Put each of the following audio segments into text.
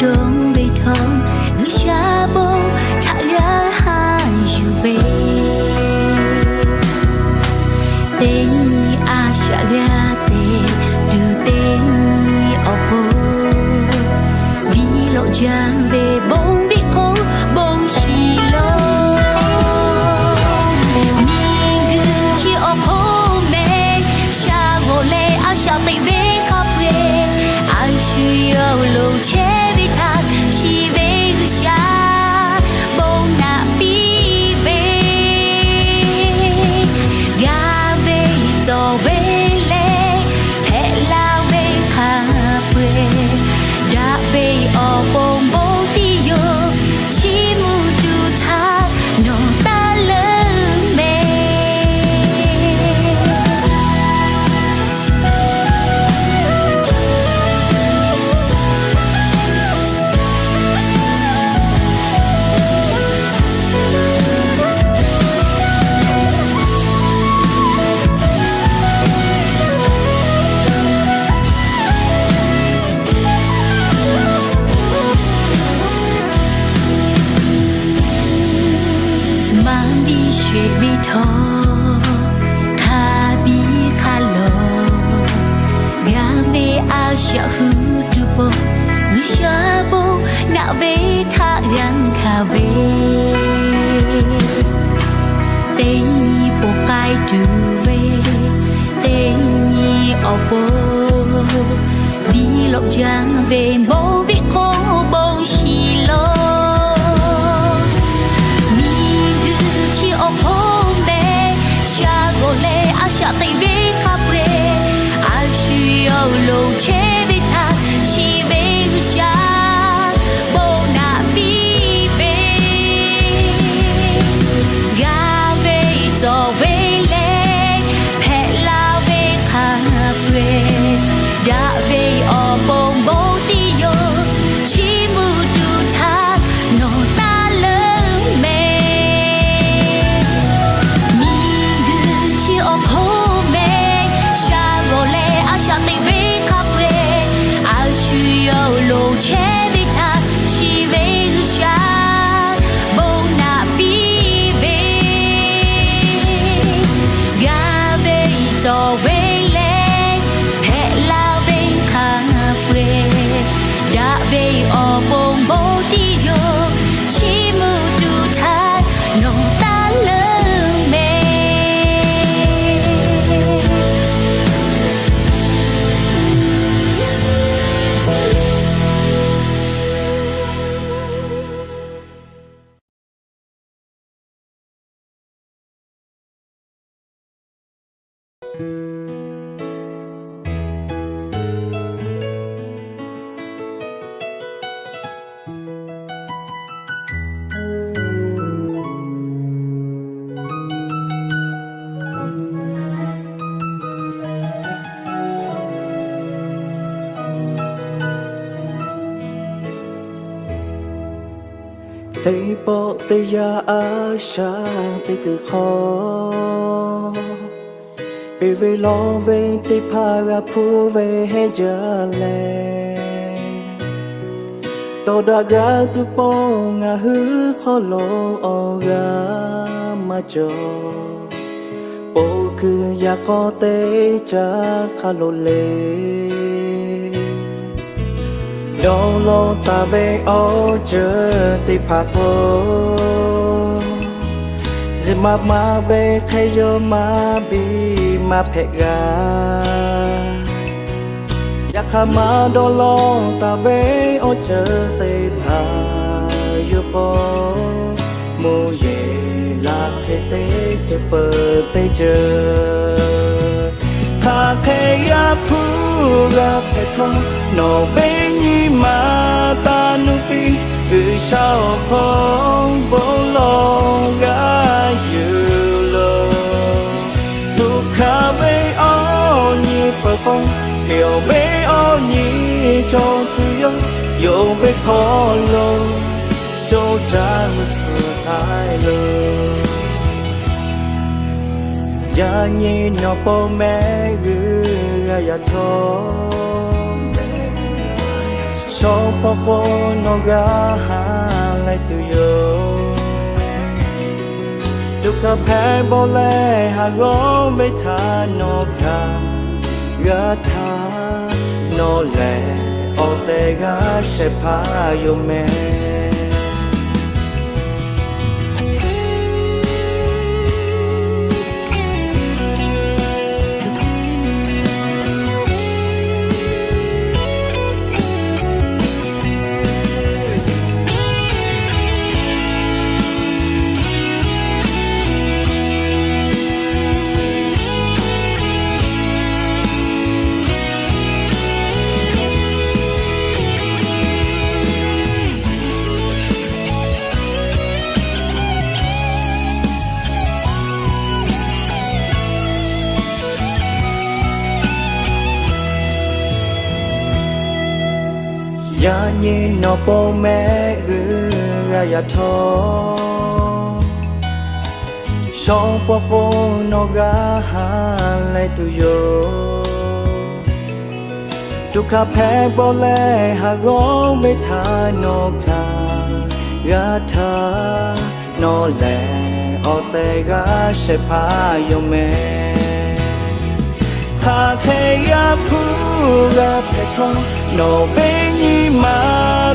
Dawˇ ve htawˇ, G'uiˬsha bon htaꞈ g'a haꞈ yuˬ ve, teˇ nyi a shaꞈ g'a te tuˬ teˇ nyi awˬ pon, biˇ lawꞈ jaˇ ve bon viˆ hk'oˆ bon shiˍ lawˬ. Miˬguiˬ chi awˬ hk'oˆ meh, sha g'awˬ leh a shaꞈ teꞈ ve hk'a peu-eˬ, a shu yawˇ lo chehˇ ve htaꞈ shiˍ ve G'uiˬsha bon naꞈ piˇ ve, g'a ve tawˬ ve leh, hpehꞈ la ve hk'a peu-eˬ, daꞈ ve awˬ pon bon tiˇ yoˬ. Chiˇ mvuh tuˬ htaꞈ nawˬ taˇ leuˉ meh. Maˇ biˇ sheˍ ve htawˇ, hk'a biˇ hk'a lawˬ, g'a ve a shaꞈ hu tuˬ pon, G'uiˬsha bon naꞈ ve htaꞈ g'a hkanˍ ve, teˇ nyi poˬ k'ai tuˬ ve, teˇ nyi awˬ pon, biˇ lawꞈ jaˇ ve bon viˆ hk'oˆ bon shiˍ lawˬ. Miˬguiˬ chi awˬ hk'oˆ meh, sha g'awˬ leh a shaꞈ teꞈ ve hk'a peu-eˬ, a shu yawˇ lo chehˇ ve htaꞈ shiˍ ve G'uiˬsha bon naꞈ piˇ ve, g'a ve tawˬ ve leh, hpehꞈ la ve hk'a peu-eˬ, daꞈ ve awˬ pon bon tiˇ yoˬ. Chiˇ mvuh tuˬ htaꞈ nawˬ taˇ leuˉ meh. Miˬguiˬ chi awˬ hk'oˆ meh, sha g'awˬ leh a shaꞈ teꞈ ve hk'a peu-eˬ, a shu yawˇ lo chehˇ ve htaꞈ shiˍ ve G'uiˬsha bon naꞈ piˇ ve, g'a ve tawˬ ve leh, hpehꞈ la ve hk'a peu-eˬ, daꞈ ve awˬ pon bon tiˇ yoˬ. Chiˇ mvuh tuˬ htaꞈ nawˬ taˇ leuˉ meh. Teˇ pawˆ teˇ yanˇ a shaꞈ teꞈ kuiˬ hk'aw, peꞈ ve lawˬ ve teˇ hpaˍ g'a hpuˇ ve heˆ jaˇ leh, tawˇ daꞈ g'a tuˬ pawˆ ngaˬ hui hk'aw lo awˬ g'aˇ maˇ cawˬ. Poˬ kuiˬ yaꞈ k'aw teˇ caˉ hk'a lo le, dawˇ law taˍ ve awˬ ceuˬ teˇ hpaˍ k'o, zuhꞈ maˍ maˍ ve hk'e yawˇ maˇ biˇ maˇ hpehꞈ g'a. Yaꞈ hk'aˇ maˇ dawˇ law taˍ ve awˬ ceuˬ teˇ hpaˍ yoˬ k'o, mvuhˇ yeˬ laˬ hk'e teˇ ceuˬ peuˬ teˇ ceuˬ, hk'aˬ hk'e g'a hpuˇ g'a hpehꞈ htawˇ, nawˬ ve nyi ma taˇ nuˇ piˇ. G'uiˬsha awˬ hk'aw bon lawˬ g'a yuˬ loˬ. Tuꞈ hkanˍ ve awˬ nyi peuˬ k'o, yonˍ ve awˬ nyi cawˬ tuˬ yoˬ. Yonˍ ve hk'aw lo co caˇ g'uˇ suhˍ k'ai loˬ. Yaꞈ nyi nawˬ pon mehˆ g'uˇ g'a yaꞈ htawˇ, Shawˉ pawˆ k'o nawˬ g'a ha leh tuˬ yoˬ. Tuꞈ hk'a hpehꞈ bawˆ leh haˍ g'awˇ ve htaꞈ nawˬ hkanˍ g'a htaˇ, nawˬ lehˬ awˬ tehˬ g'a shehˍ hpaˇ yoˬ mehˍ. Yaꞈ nyi nawˬ pon mehˆ g'uiˬ g'a yaꞈ htawˇ, shawˉ pawˆ k'o nawˬ g'a ha leh tuˬ yoˬ. Tuꞈ hk'a hpehꞈ bawˆ leh haˍ g'awˇ ve htaꞈ nawˬ hkanˍ g'a htaˇ, nawˬ lehˬ awˬ tehˬ g'a shehˍ hpaˇ yoˬ mehˍ. Hk'aˬ hk'e yaˇ hpu g'a hpehꞈ htawˇ, nawˬ ve nyi ma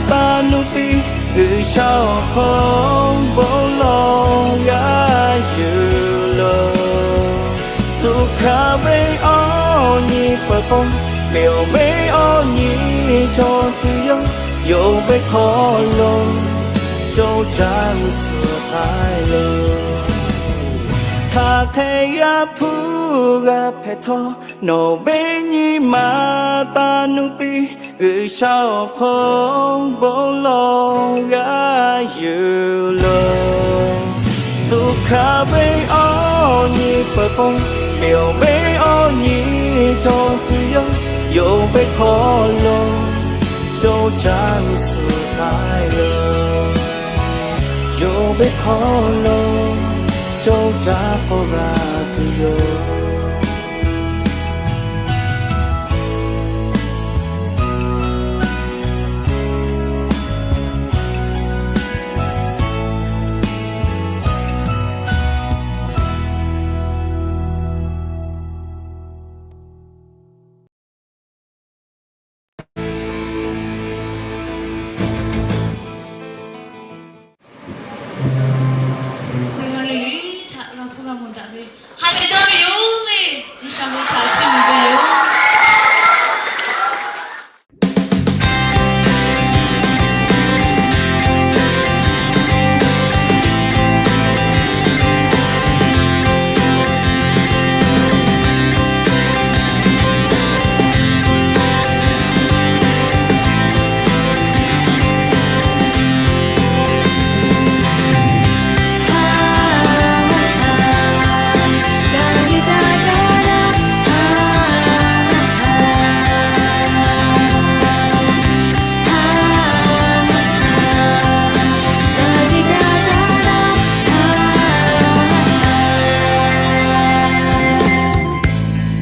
taˇ nuˇ piˇ, G'uiˬsha awˬ hk'aw bon lawˬ g'a yuˬ loˬ. Tuꞈ hk'aˬ ve awˬ nyi peuˬ k'o, miˬ awˬ ve awˬ nyi cawˬ tuˬ yoˬ. Yonˍ ve hk'aw lo co caˇ g'uˇ suhˍ k'ai loˬ. Hk'aˬ hk'e yaˇ hpu g'a hpehꞈ htawˇ, nawˬ ve nyi ma taˇ nuˇ piˇ, G'uiˬsha awˬ hk'aw bon lawˬ g'a yuˬ loˬ. Tuꞈ hk'aˬ ve awˬ nyi peuˬ k'o, miˬ awˬ ve awˬ nyi cawˬ tuˬ yoˬ. Yonˍ ve hk'aw lo co caˇ g'uˇ suhˍ k'ai loˬ. Yonˍ ve hk'aw lo co caˇ k'awꞈ g'a tuˬ yoˬ. Ngaˬ hui lehˬ htaꞈ g'a hpuˇ g'a mawˬ daꞈ ve ha lehˬ jaˇ ve yoˬ le. G'uiˬsha ve htaꞈ chiˇ mvuh ve yoˬ.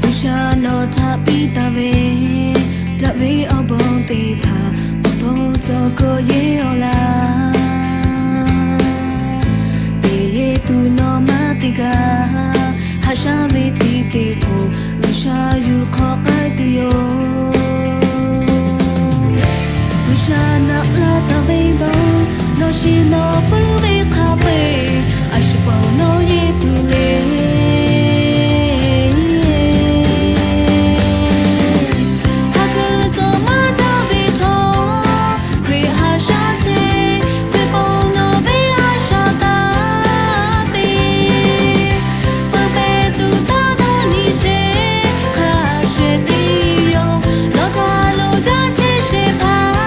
G'uiˬsha nawˬ htaꞈ piˇ taˍ ve, daꞈ ve awˬ bon teˇ hpaˍ awˬ bon cawˬ k'awꞈ yeˬ-oˬ laˇ. Teˇ yehˬ tuˬ nawˬ maˇ te gaˇ, haꞈ shaˉ ve teˇ teˇ hk'oˆ G'uiˬsha yuˬ hk'awꞈ k'ai tuˬ yoˬ. G'uiˬsha naꞈ laˇ taˍ ve bon, nawˬ shiˍ nawˬ puiˉ ve hk'a peu-eˬ, a shu pon nawˬ yeˬ tuˬ le. Haꞈ kuiˬ cawˬ maˇ caˇ ve htawˇ, Hkriꞈ haꞈ shaˉ chehˇ, Hkriꞈ pon nawˬ ve a shaꞈ taˍ piˇ. Peuˬ pehˍ tuˬ taˇ dawˇ nyi chehˇ, hk'a shehˍ teˇ yawˇ nawˬ htaꞈ lo jaˇ chehˇ shehˍ hpaˇ.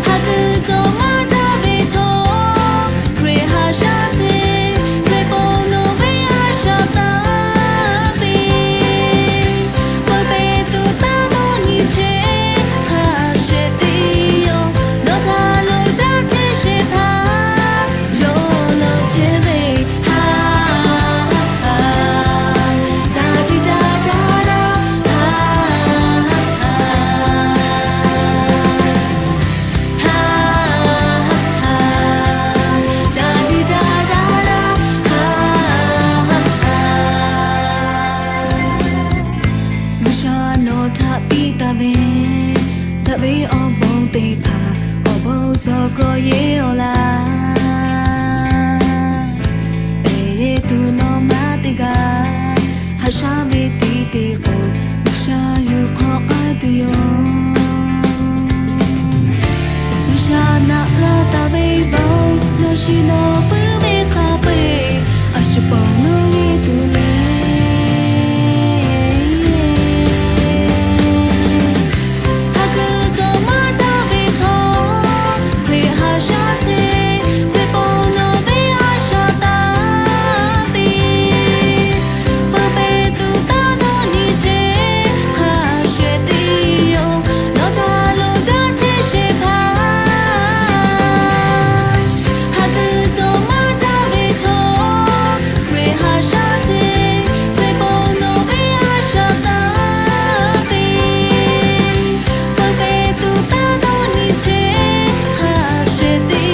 Haꞈ kuiˬ cawˬ maˇ caˇ ve htawˇ, Hkriꞈ haꞈ shaˉ chehˇ, Daꞈ ve awˬ bon teˇ hpaˍ awˬ bon cawˬ k'awꞈ yeˬ-oˬ laˇ. Pehˬ ve tuˬ nawˬ ma teˇ g'aˇ, haꞈ shaˉ ve tiˉ teˇ k'o, G'uiˬsha yuˬ hk'awꞈ k'ai tuˬ yoˬ. G'uiˬsha naꞈ la taˍ ve bon, nawˬ shiˍ nawˬ puiˉ ve hk'a peu-eˬ, a shu paw nawˬ ve tuˬ le. Hk'a kuiˬ cawˬ maˇ caˇ ve htawˇ, Hkriꞈ haꞈ shaˉ chehˇ, Hkriꞈ paw nawˬ ve a shaꞈ taˍ piˇ. Peu peꞈ tuˬ taˇ dawˇ nyi chehˇ, hk'a shehˍ teˇ yawˇ nawˬ htaꞈ lo caˇ chehˇ shehˍ hpaˇ. Hk'a kuiˬ cawˬ maˇ caˇ ve htawˇ, Hkriꞈ haꞈ shaˉ chehˇ, Hkriꞈ paw nawˬ ve a shaꞈ taˍ piˇ. Peu peꞈ tuˬ taˇ dawˇ nyi chehˇ, hk'a shehˍ teˇ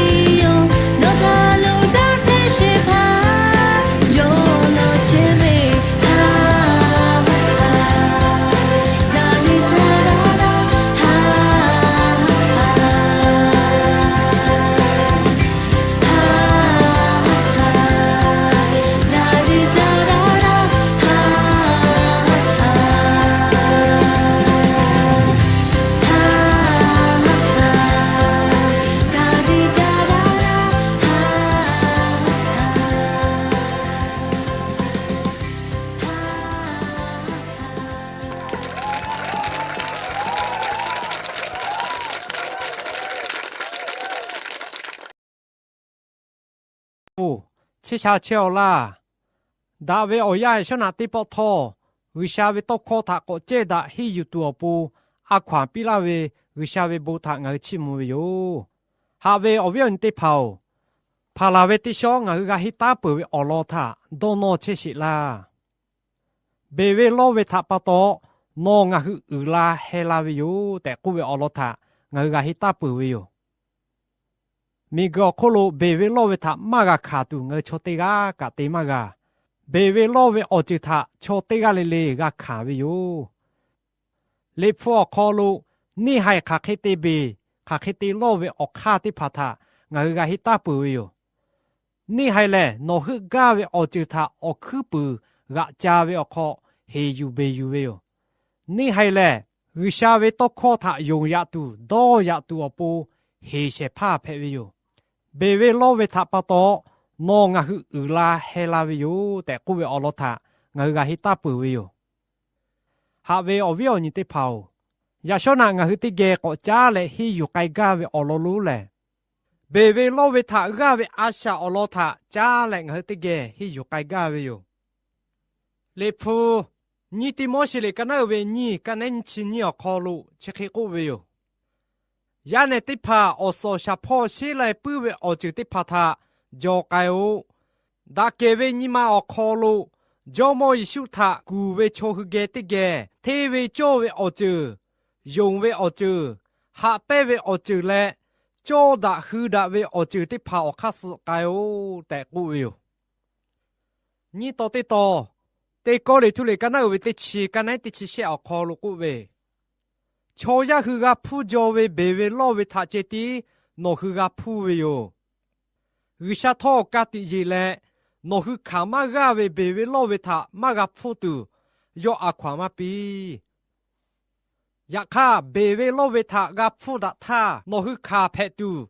yawˇ nawˬ htaꞈ lo caˇ chehˇ shehˍ hpaˇ, yawˇ lawˬ chehˇ ve ha ha ha, daꞈ teˇ caˇ daꞈ daꞈ ha ha ha. Oˇ, chehˇ sha chehˇ-aw laˇ. Daꞈ ve awˬ yanˇ shawˉ naꞈ teˇ pawˆ htawˇ, G'uiˬsha ve tawˇ hkawˇ htaꞈ k'awꞈ cehˇ daꞈ henˇ yuˬ tuˬ awˬ pon, a hkaw-anˬ piˇ laˇ ve G'uiˬsha ve bon htaꞈ ngaˬ hui chiˇ mvuh ve yoˬ. Haꞈ ve awˬ viˉ awˬ nyi teˇ hpaˍ-oˬ, hpaˍ laˬ ve teˇ shawˉ ngaˬ hui g'a henˇ taˉ peuˬ ve awˬ lawn htaꞈ dawˇ nawˇ chehˇ sheˍ laˇ. Beˬ ve lawˇ ve htaꞈ pa taw, nawˬ ngaˬ hui uiˍ la heh la ve yoˬ tehꞈ k'oˆ ve awˬ lawn htaꞈ ngaˬ hui g'a henˇ taˉ peuˬ ve yoˬ. Miˬguiˬ awˬ hk'oˆ lo beˬ ve lawˇ ve htaꞈ maˇ g'a hkanˍ tuˬ ngaˬ hui chaw teˇ g'aˇ kaꞈ te maˇ g'a. Beˬ ve lawˇ ve awˬ ceuˬ htaꞈ chaw teˇ g'aˇ le le g'a hkanˍ ve yoˬ. Liꞈ hpu awˬ hk'aw lo neˇ haiˬ hk'aˬ hk'e te beˬ, hk'aˬ hk'e te lawˇ ve awˬ hk'aˇ teˇ hpaˍ htaꞈ ngaˬ hui g'a henˇ taˉ peuˬ ve yoˬ. Neˇ haiˬ lehˬ, nawˬ heuˆ gaˇ ve awˬ ceuˬ htaꞈ awˬ hkuiˉ puiˍ g'aꞈ ca ve awˬ hk'aw heˍ yuˬ beˬ yuˬ ve yoˬ. Neˇ haiˬ lehˬ, G'uiˬsha ve tawˇ hkawˇ htaꞈ yonˍ yaꞈ tuˬ dawˇ yaꞈ tuˬ awˬ pon heˍ shehˍ hpaˇ hpehꞈ ve yoˬ. Beˬ ve lawˇ ve htaꞈ pa taw, nawˬ ngaˬ hui uiˍ la heh la ve yoˬ tehꞈ k'oˆ ve awˬ lawn htaꞈ ngaˬ hui g'a henˇ taˉ peuˬ ve yoˬ. Haꞈ ve awˬ viˉ awˬ nyi teˇ hpaˍ-oˬ, yaꞈ shawˉ naꞈ ngaˬ hui teˇ geh k'awꞈ caˉ leh henˇ yuˬ k'ai gaˇ ve awˬ lawn lonˉ lehˬ, beˬ ve lawˇ ve htaꞈ g'aˇ ve a shaꞈ awˬ lawn htaꞈ caˉ leh ngaˬ hui teˇ geh henˇ yuˬ k'ai gaˇ ve yoˬ. Liꞈ hpu nyiˇ Tiˆmoˉseˍ liꞈ ka naˉ uiˍ ve nyiˇ, ka naˉ nyiˇ chi nyiˇ awˬ hk'aw lo chi hk'e k'oˆ ve yoˬ. Yaˇ nehˬ teˇ hpaˍ awˬ suhˍ awˬ shaˍ hpawˇ sheˉ lai puiˉ ve awˬ ceuˬ teˇ hpaˍ htaꞈ jaw k'ai-o. Daꞈ kehˬ ve nyi ma awˬ hk'aw lo Jawˇmawˇ Yeˍsuˆ htaꞈ kuˬ ve chaw hui geh teˇ geh hteˇ ve cawˇ ve awˬ ceuˬ, yonˍ ve awˬ ceuˬ, haꞈ pehnˇ ve awˬ ceuˬ leh cawˇ daꞈ hui daꞈ ve awˬ ceuˬ teˇ hpaˍ awˬ hk'aˇ suh k'ai-o tehꞈ k'oˆ ve yoˬ. Nyiˇ taw teˇ taw, Teˇ Kawˇrenˍhtuˆ liꞈ ka naˉ uiˍ ve teˇ chi, ka naˉ teˇ chi shehˆ awˬ hk'aw lo k'oˆ ve, chaw yaˇ hui g'a hpuˇ jaw ve beˬ ve lawˇ ve htaꞈ ceh tiˉ nawˬ hui g'a hpuˇ ve yoˬ. G'uiˬsha htawˇ ka tiꞈ yeˬ leh, nawˬ hui hkanˍ maˇ g'aˇ ve beˬ ve lawˇ ve htaꞈ maˇ g'a hpuˇ tuˬ, yawˇ a hkaw-anˬ maˇ piˇ. Yaꞈ hk'aˇ, beˬ ve lawˇ ve htaꞈ g'a hpuˇ daꞈ htaˇ, nawˬ hui hkanˍ hpehꞈ tuˬ,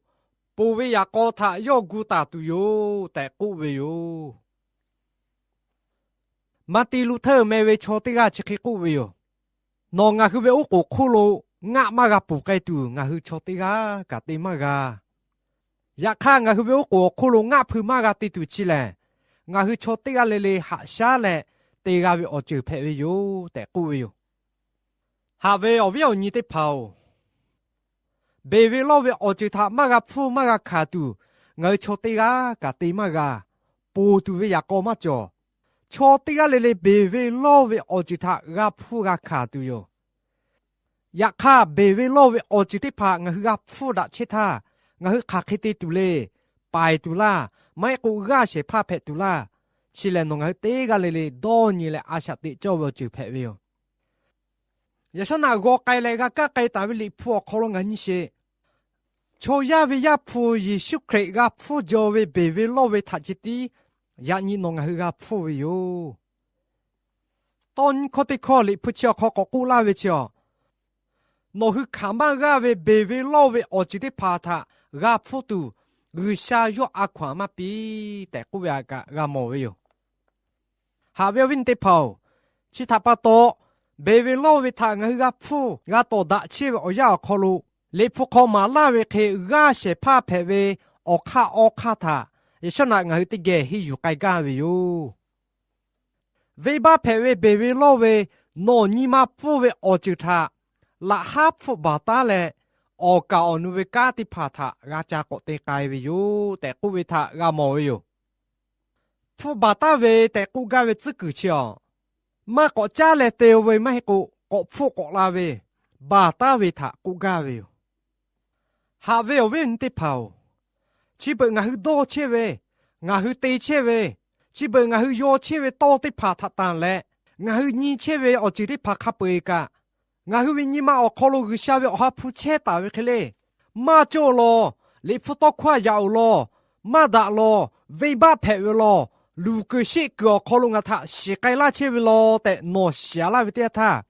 ponˬ ve yaꞈ k'aw htaꞈ yawˇ gu taˍ tuˬ yoˬ tehꞈ k'oˆ ve yoˬ. Maˍtiˆ Luˇhtaˇ meh ve chaw teˇ g'aˇ chi hk'e k'oˆ ve yoˬ. Nawˬ ngaˬ hui ve oˉ k'oˍ hk'oˆ lo ngaˆ maˇ g'a ponˬ k'ai tuˬ ngaˬ hui chaw teˇ g'aˇ kaꞈ te maˇ g'a. Yaꞈ hk'aˇ, ngaˬ hui ve oˉ k'oˍ awˬ hk'oˆ lo ngaˆ hpui maˇ g'a te tuˬ chi lehˬ, ngaˬ hui chaw teˇ g'aˇ le le haꞈ shaˉ leh te g'a ve awˬ ceuˬ hpehꞈ ve yoˬ tehꞈ k'oˆ ve yoˬ. Haꞈ ve awˬ viˉ awˬ nyi teˇ hpaˍ-oˬ, beˬ ve lawˇ ve awˬ ceuˬ htaꞈ maˇ g'a hpuˇ maˇ g'a hkanˍ tuˬ, ngaˬ hui chaw teˇ g'aˇ kaꞈ te maˇ g'a. Ponˬ tuˬ ve yaꞈ k'aw maˇ cawˬ. Chaw teˇ g'aˇ le le beˬ ve lawˇ ve awˬ ceuˬ htaꞈ g'a hpuˇ g'a hkanˍ tuˬ yoˬ. Yaꞈ hk'aˇ, beˬ ve lawˇ ve awˬ ceuˬ teˇ hpaˍ ngaˬ hui g'a hpuˇ daꞈ chehˇ htaˇ, ngaˬ hui hk'aˬ hk'e te tuˬ le. Paiˍ tuˬ laˇ, maˇ heˆ k'o g'aˇ shehˍ hpaˇ hpehꞈ tuˬ laˇ. Chi lehˬ, nawˬ ngaˬ hui teˇ g'aˇ le le dawˇ nyi leh a shaꞈ teꞈ cawˇ ve awˬ ceuˬ hpehꞈ ve yoˬ. Yaꞈ shawˉ naꞈ g'aw k'ai leh g'a kaˇ k'ai taˍ ve Liꞈ hpu awˬ hk'aw lo ngaˬ nyi sheˍ. Chaw yaˇ ve Yaˇ hpu Yeˍsuˆ Hkriꞈ g'a hpfuhˇ jaw ve beˬ ve lawˇ ve htaꞈ ceh tiˉ yaꞈ nyi nawˬ ngaˬ hui g'a hpfuhˇ ve yoˬ. Tawˇ nyiˇ hkawˇ teˇ hkawˇ Liꞈ hpu chi awˬ hk'aw k'awꞈ k'oˆ laˇ ve chi a, nawˬ hui hkanˍ maˇ g'aˇ ve beˬ ve lawˇ ve awˬ ceuˬ teˇ hpaˍ htaꞈ g'a hpfuhˇ tuˬ, G'uiˬsha yawˇ a hkaw anˬ maˇ piˇ tehꞈ k'oˆ ve htaꞈ kaꞈ g'a mawˬ ve yoˬ. Haꞈ ve awˬ viˉ nyi teˇ hpaˍ-oˬ, chi htaꞈ pa taw, beˬ ve lawˇ ve htaꞈ ngaˬ hui g'a hpfuhˇ g'a tawˍ daꞈ chehˇ ve awˬ yanˇ awˬ hk'aw lo, Liꞈ hpu hk'aw maˍ laˇ ve hk'e g'aˇ shehˍ hpaˇ hpehꞈ ve awˬ hk'aˇ awˬ hk'aˇ htaꞈ yaꞈ shawˉ naꞈ ngaˬ hui teˇ geh henˇ yuˬ k'ai gaˇ ve yoˬ. Venˇbaˆ hpehꞈ ve beˬ ve lawˇ ve nawˬ nyi ma pfuhˇ ve awˬ ceuˬ htaꞈ laꞈ haˉ hpfuhˆ baˬ taˉ leh, awˬ kaˍ awˬ nu ve kanˉ teˇ hpaˍ htaꞈ g'a ca k'awꞈ te k'ai ve yoˬ tehꞈ k'oˆ ve htaꞈ g'a mawˬ ve yoˬ. Hpfuhˆ baˬ taˉ ve tehꞈ k'oˆ gaˇ ve tcuhˉ kuiˬ chi a, maˇ k'awꞈ caˉ leh te-o ve maˇ heˆ k'o, k'awꞈ hpfuhˆ k'awꞈ la ve, baˬ taˉ ve htaꞈ k'oˆ gaˇ ve yoˬ. Haꞈ ve awˬ viˉ awˬ nyi teˇ hpaˍ-oˬ, chi beuꞈ ngaˬ hui dawˇ chehˇ ve, ngaˬ hui te chehˇ ve, chi beuꞈ ngaˬ hui yaw chehˇ ve tawˇ teˇ hpaˍ htaꞈ tanˬ leh, ngaˬ hui nyi chehˇ ve awˬ ceuˬ teˇ hpaˍ hk'a peu-eˬ kaꞈ, ngaˬ hui ve nyi ma awˬ hk'aw lo G'uiˬsha ve awˬ ha hpu chehˇ taˍ ve hk'e le, maˇ cawˇ law, Liꞈ hpu tawˇ hkawˇ a yaꞈ-oˬ law, maˇ daꞈ law, venˇbaˆ hpehꞈ ve law, luˬ kuiˬ sheˆ kuiˬ awˬ hk'aw lo ngaˬ htaꞈ shiˍ k'ai laˇ chehˇ ve law tehꞈ nawˬ shiˍ laˇ ve teˇ yanˇ htaˇ,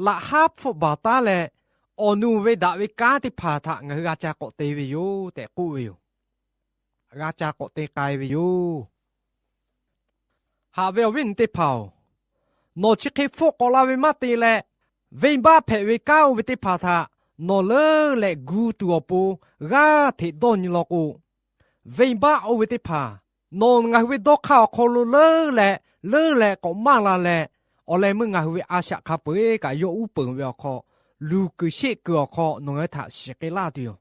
laꞈ haˉ hpfuhˆ baˬ taˉ leh, awˬ nu ve daꞈ ve kanˉ teˇ hpaˍ htaꞈ ngaˬ hui g'a ca k'awꞈ te ve yoˬ tehꞈ k'oˆ ve yoˬ. G'a ca k'awꞈ te k'ai ve yoˬ. Haꞈ ve awˬ viˉ awˬ nyi teˇ hpaˍ-oˬ, nawˬ chi hk'e hpfuhˆ k'awꞈ la ve maˇ te leh, venˇbaˆ hpehꞈ ve kanˉ oˇ ve teˇ hpaˍ htaꞈ nawˬ leuˉ leh gu tuˬ awˬ pon g'aˇ hteꞈ dawˇ nyi law k'o, venˇbaˆ oˇ ve teˇ hpaˍ nawˬ ngaˬ hui ve dawˇ hk'aˇ awˬ hk'aw lo leuˉ leh leuˉ leh k'awꞈ maˇ la leh, awˬ leh meuˇ ngaˬ hui ve a shaꞈ hk'a peu-eˬ kaꞈ yawˇ uˉ peunˍ ve awˬ hk'aw, luˬ kuiˬ sheˆ kuiˬ awˬ hk'aw nawˬ ngaˬ hui htaꞈ shiˍ k'ai laˇ tuˬ yoˬ.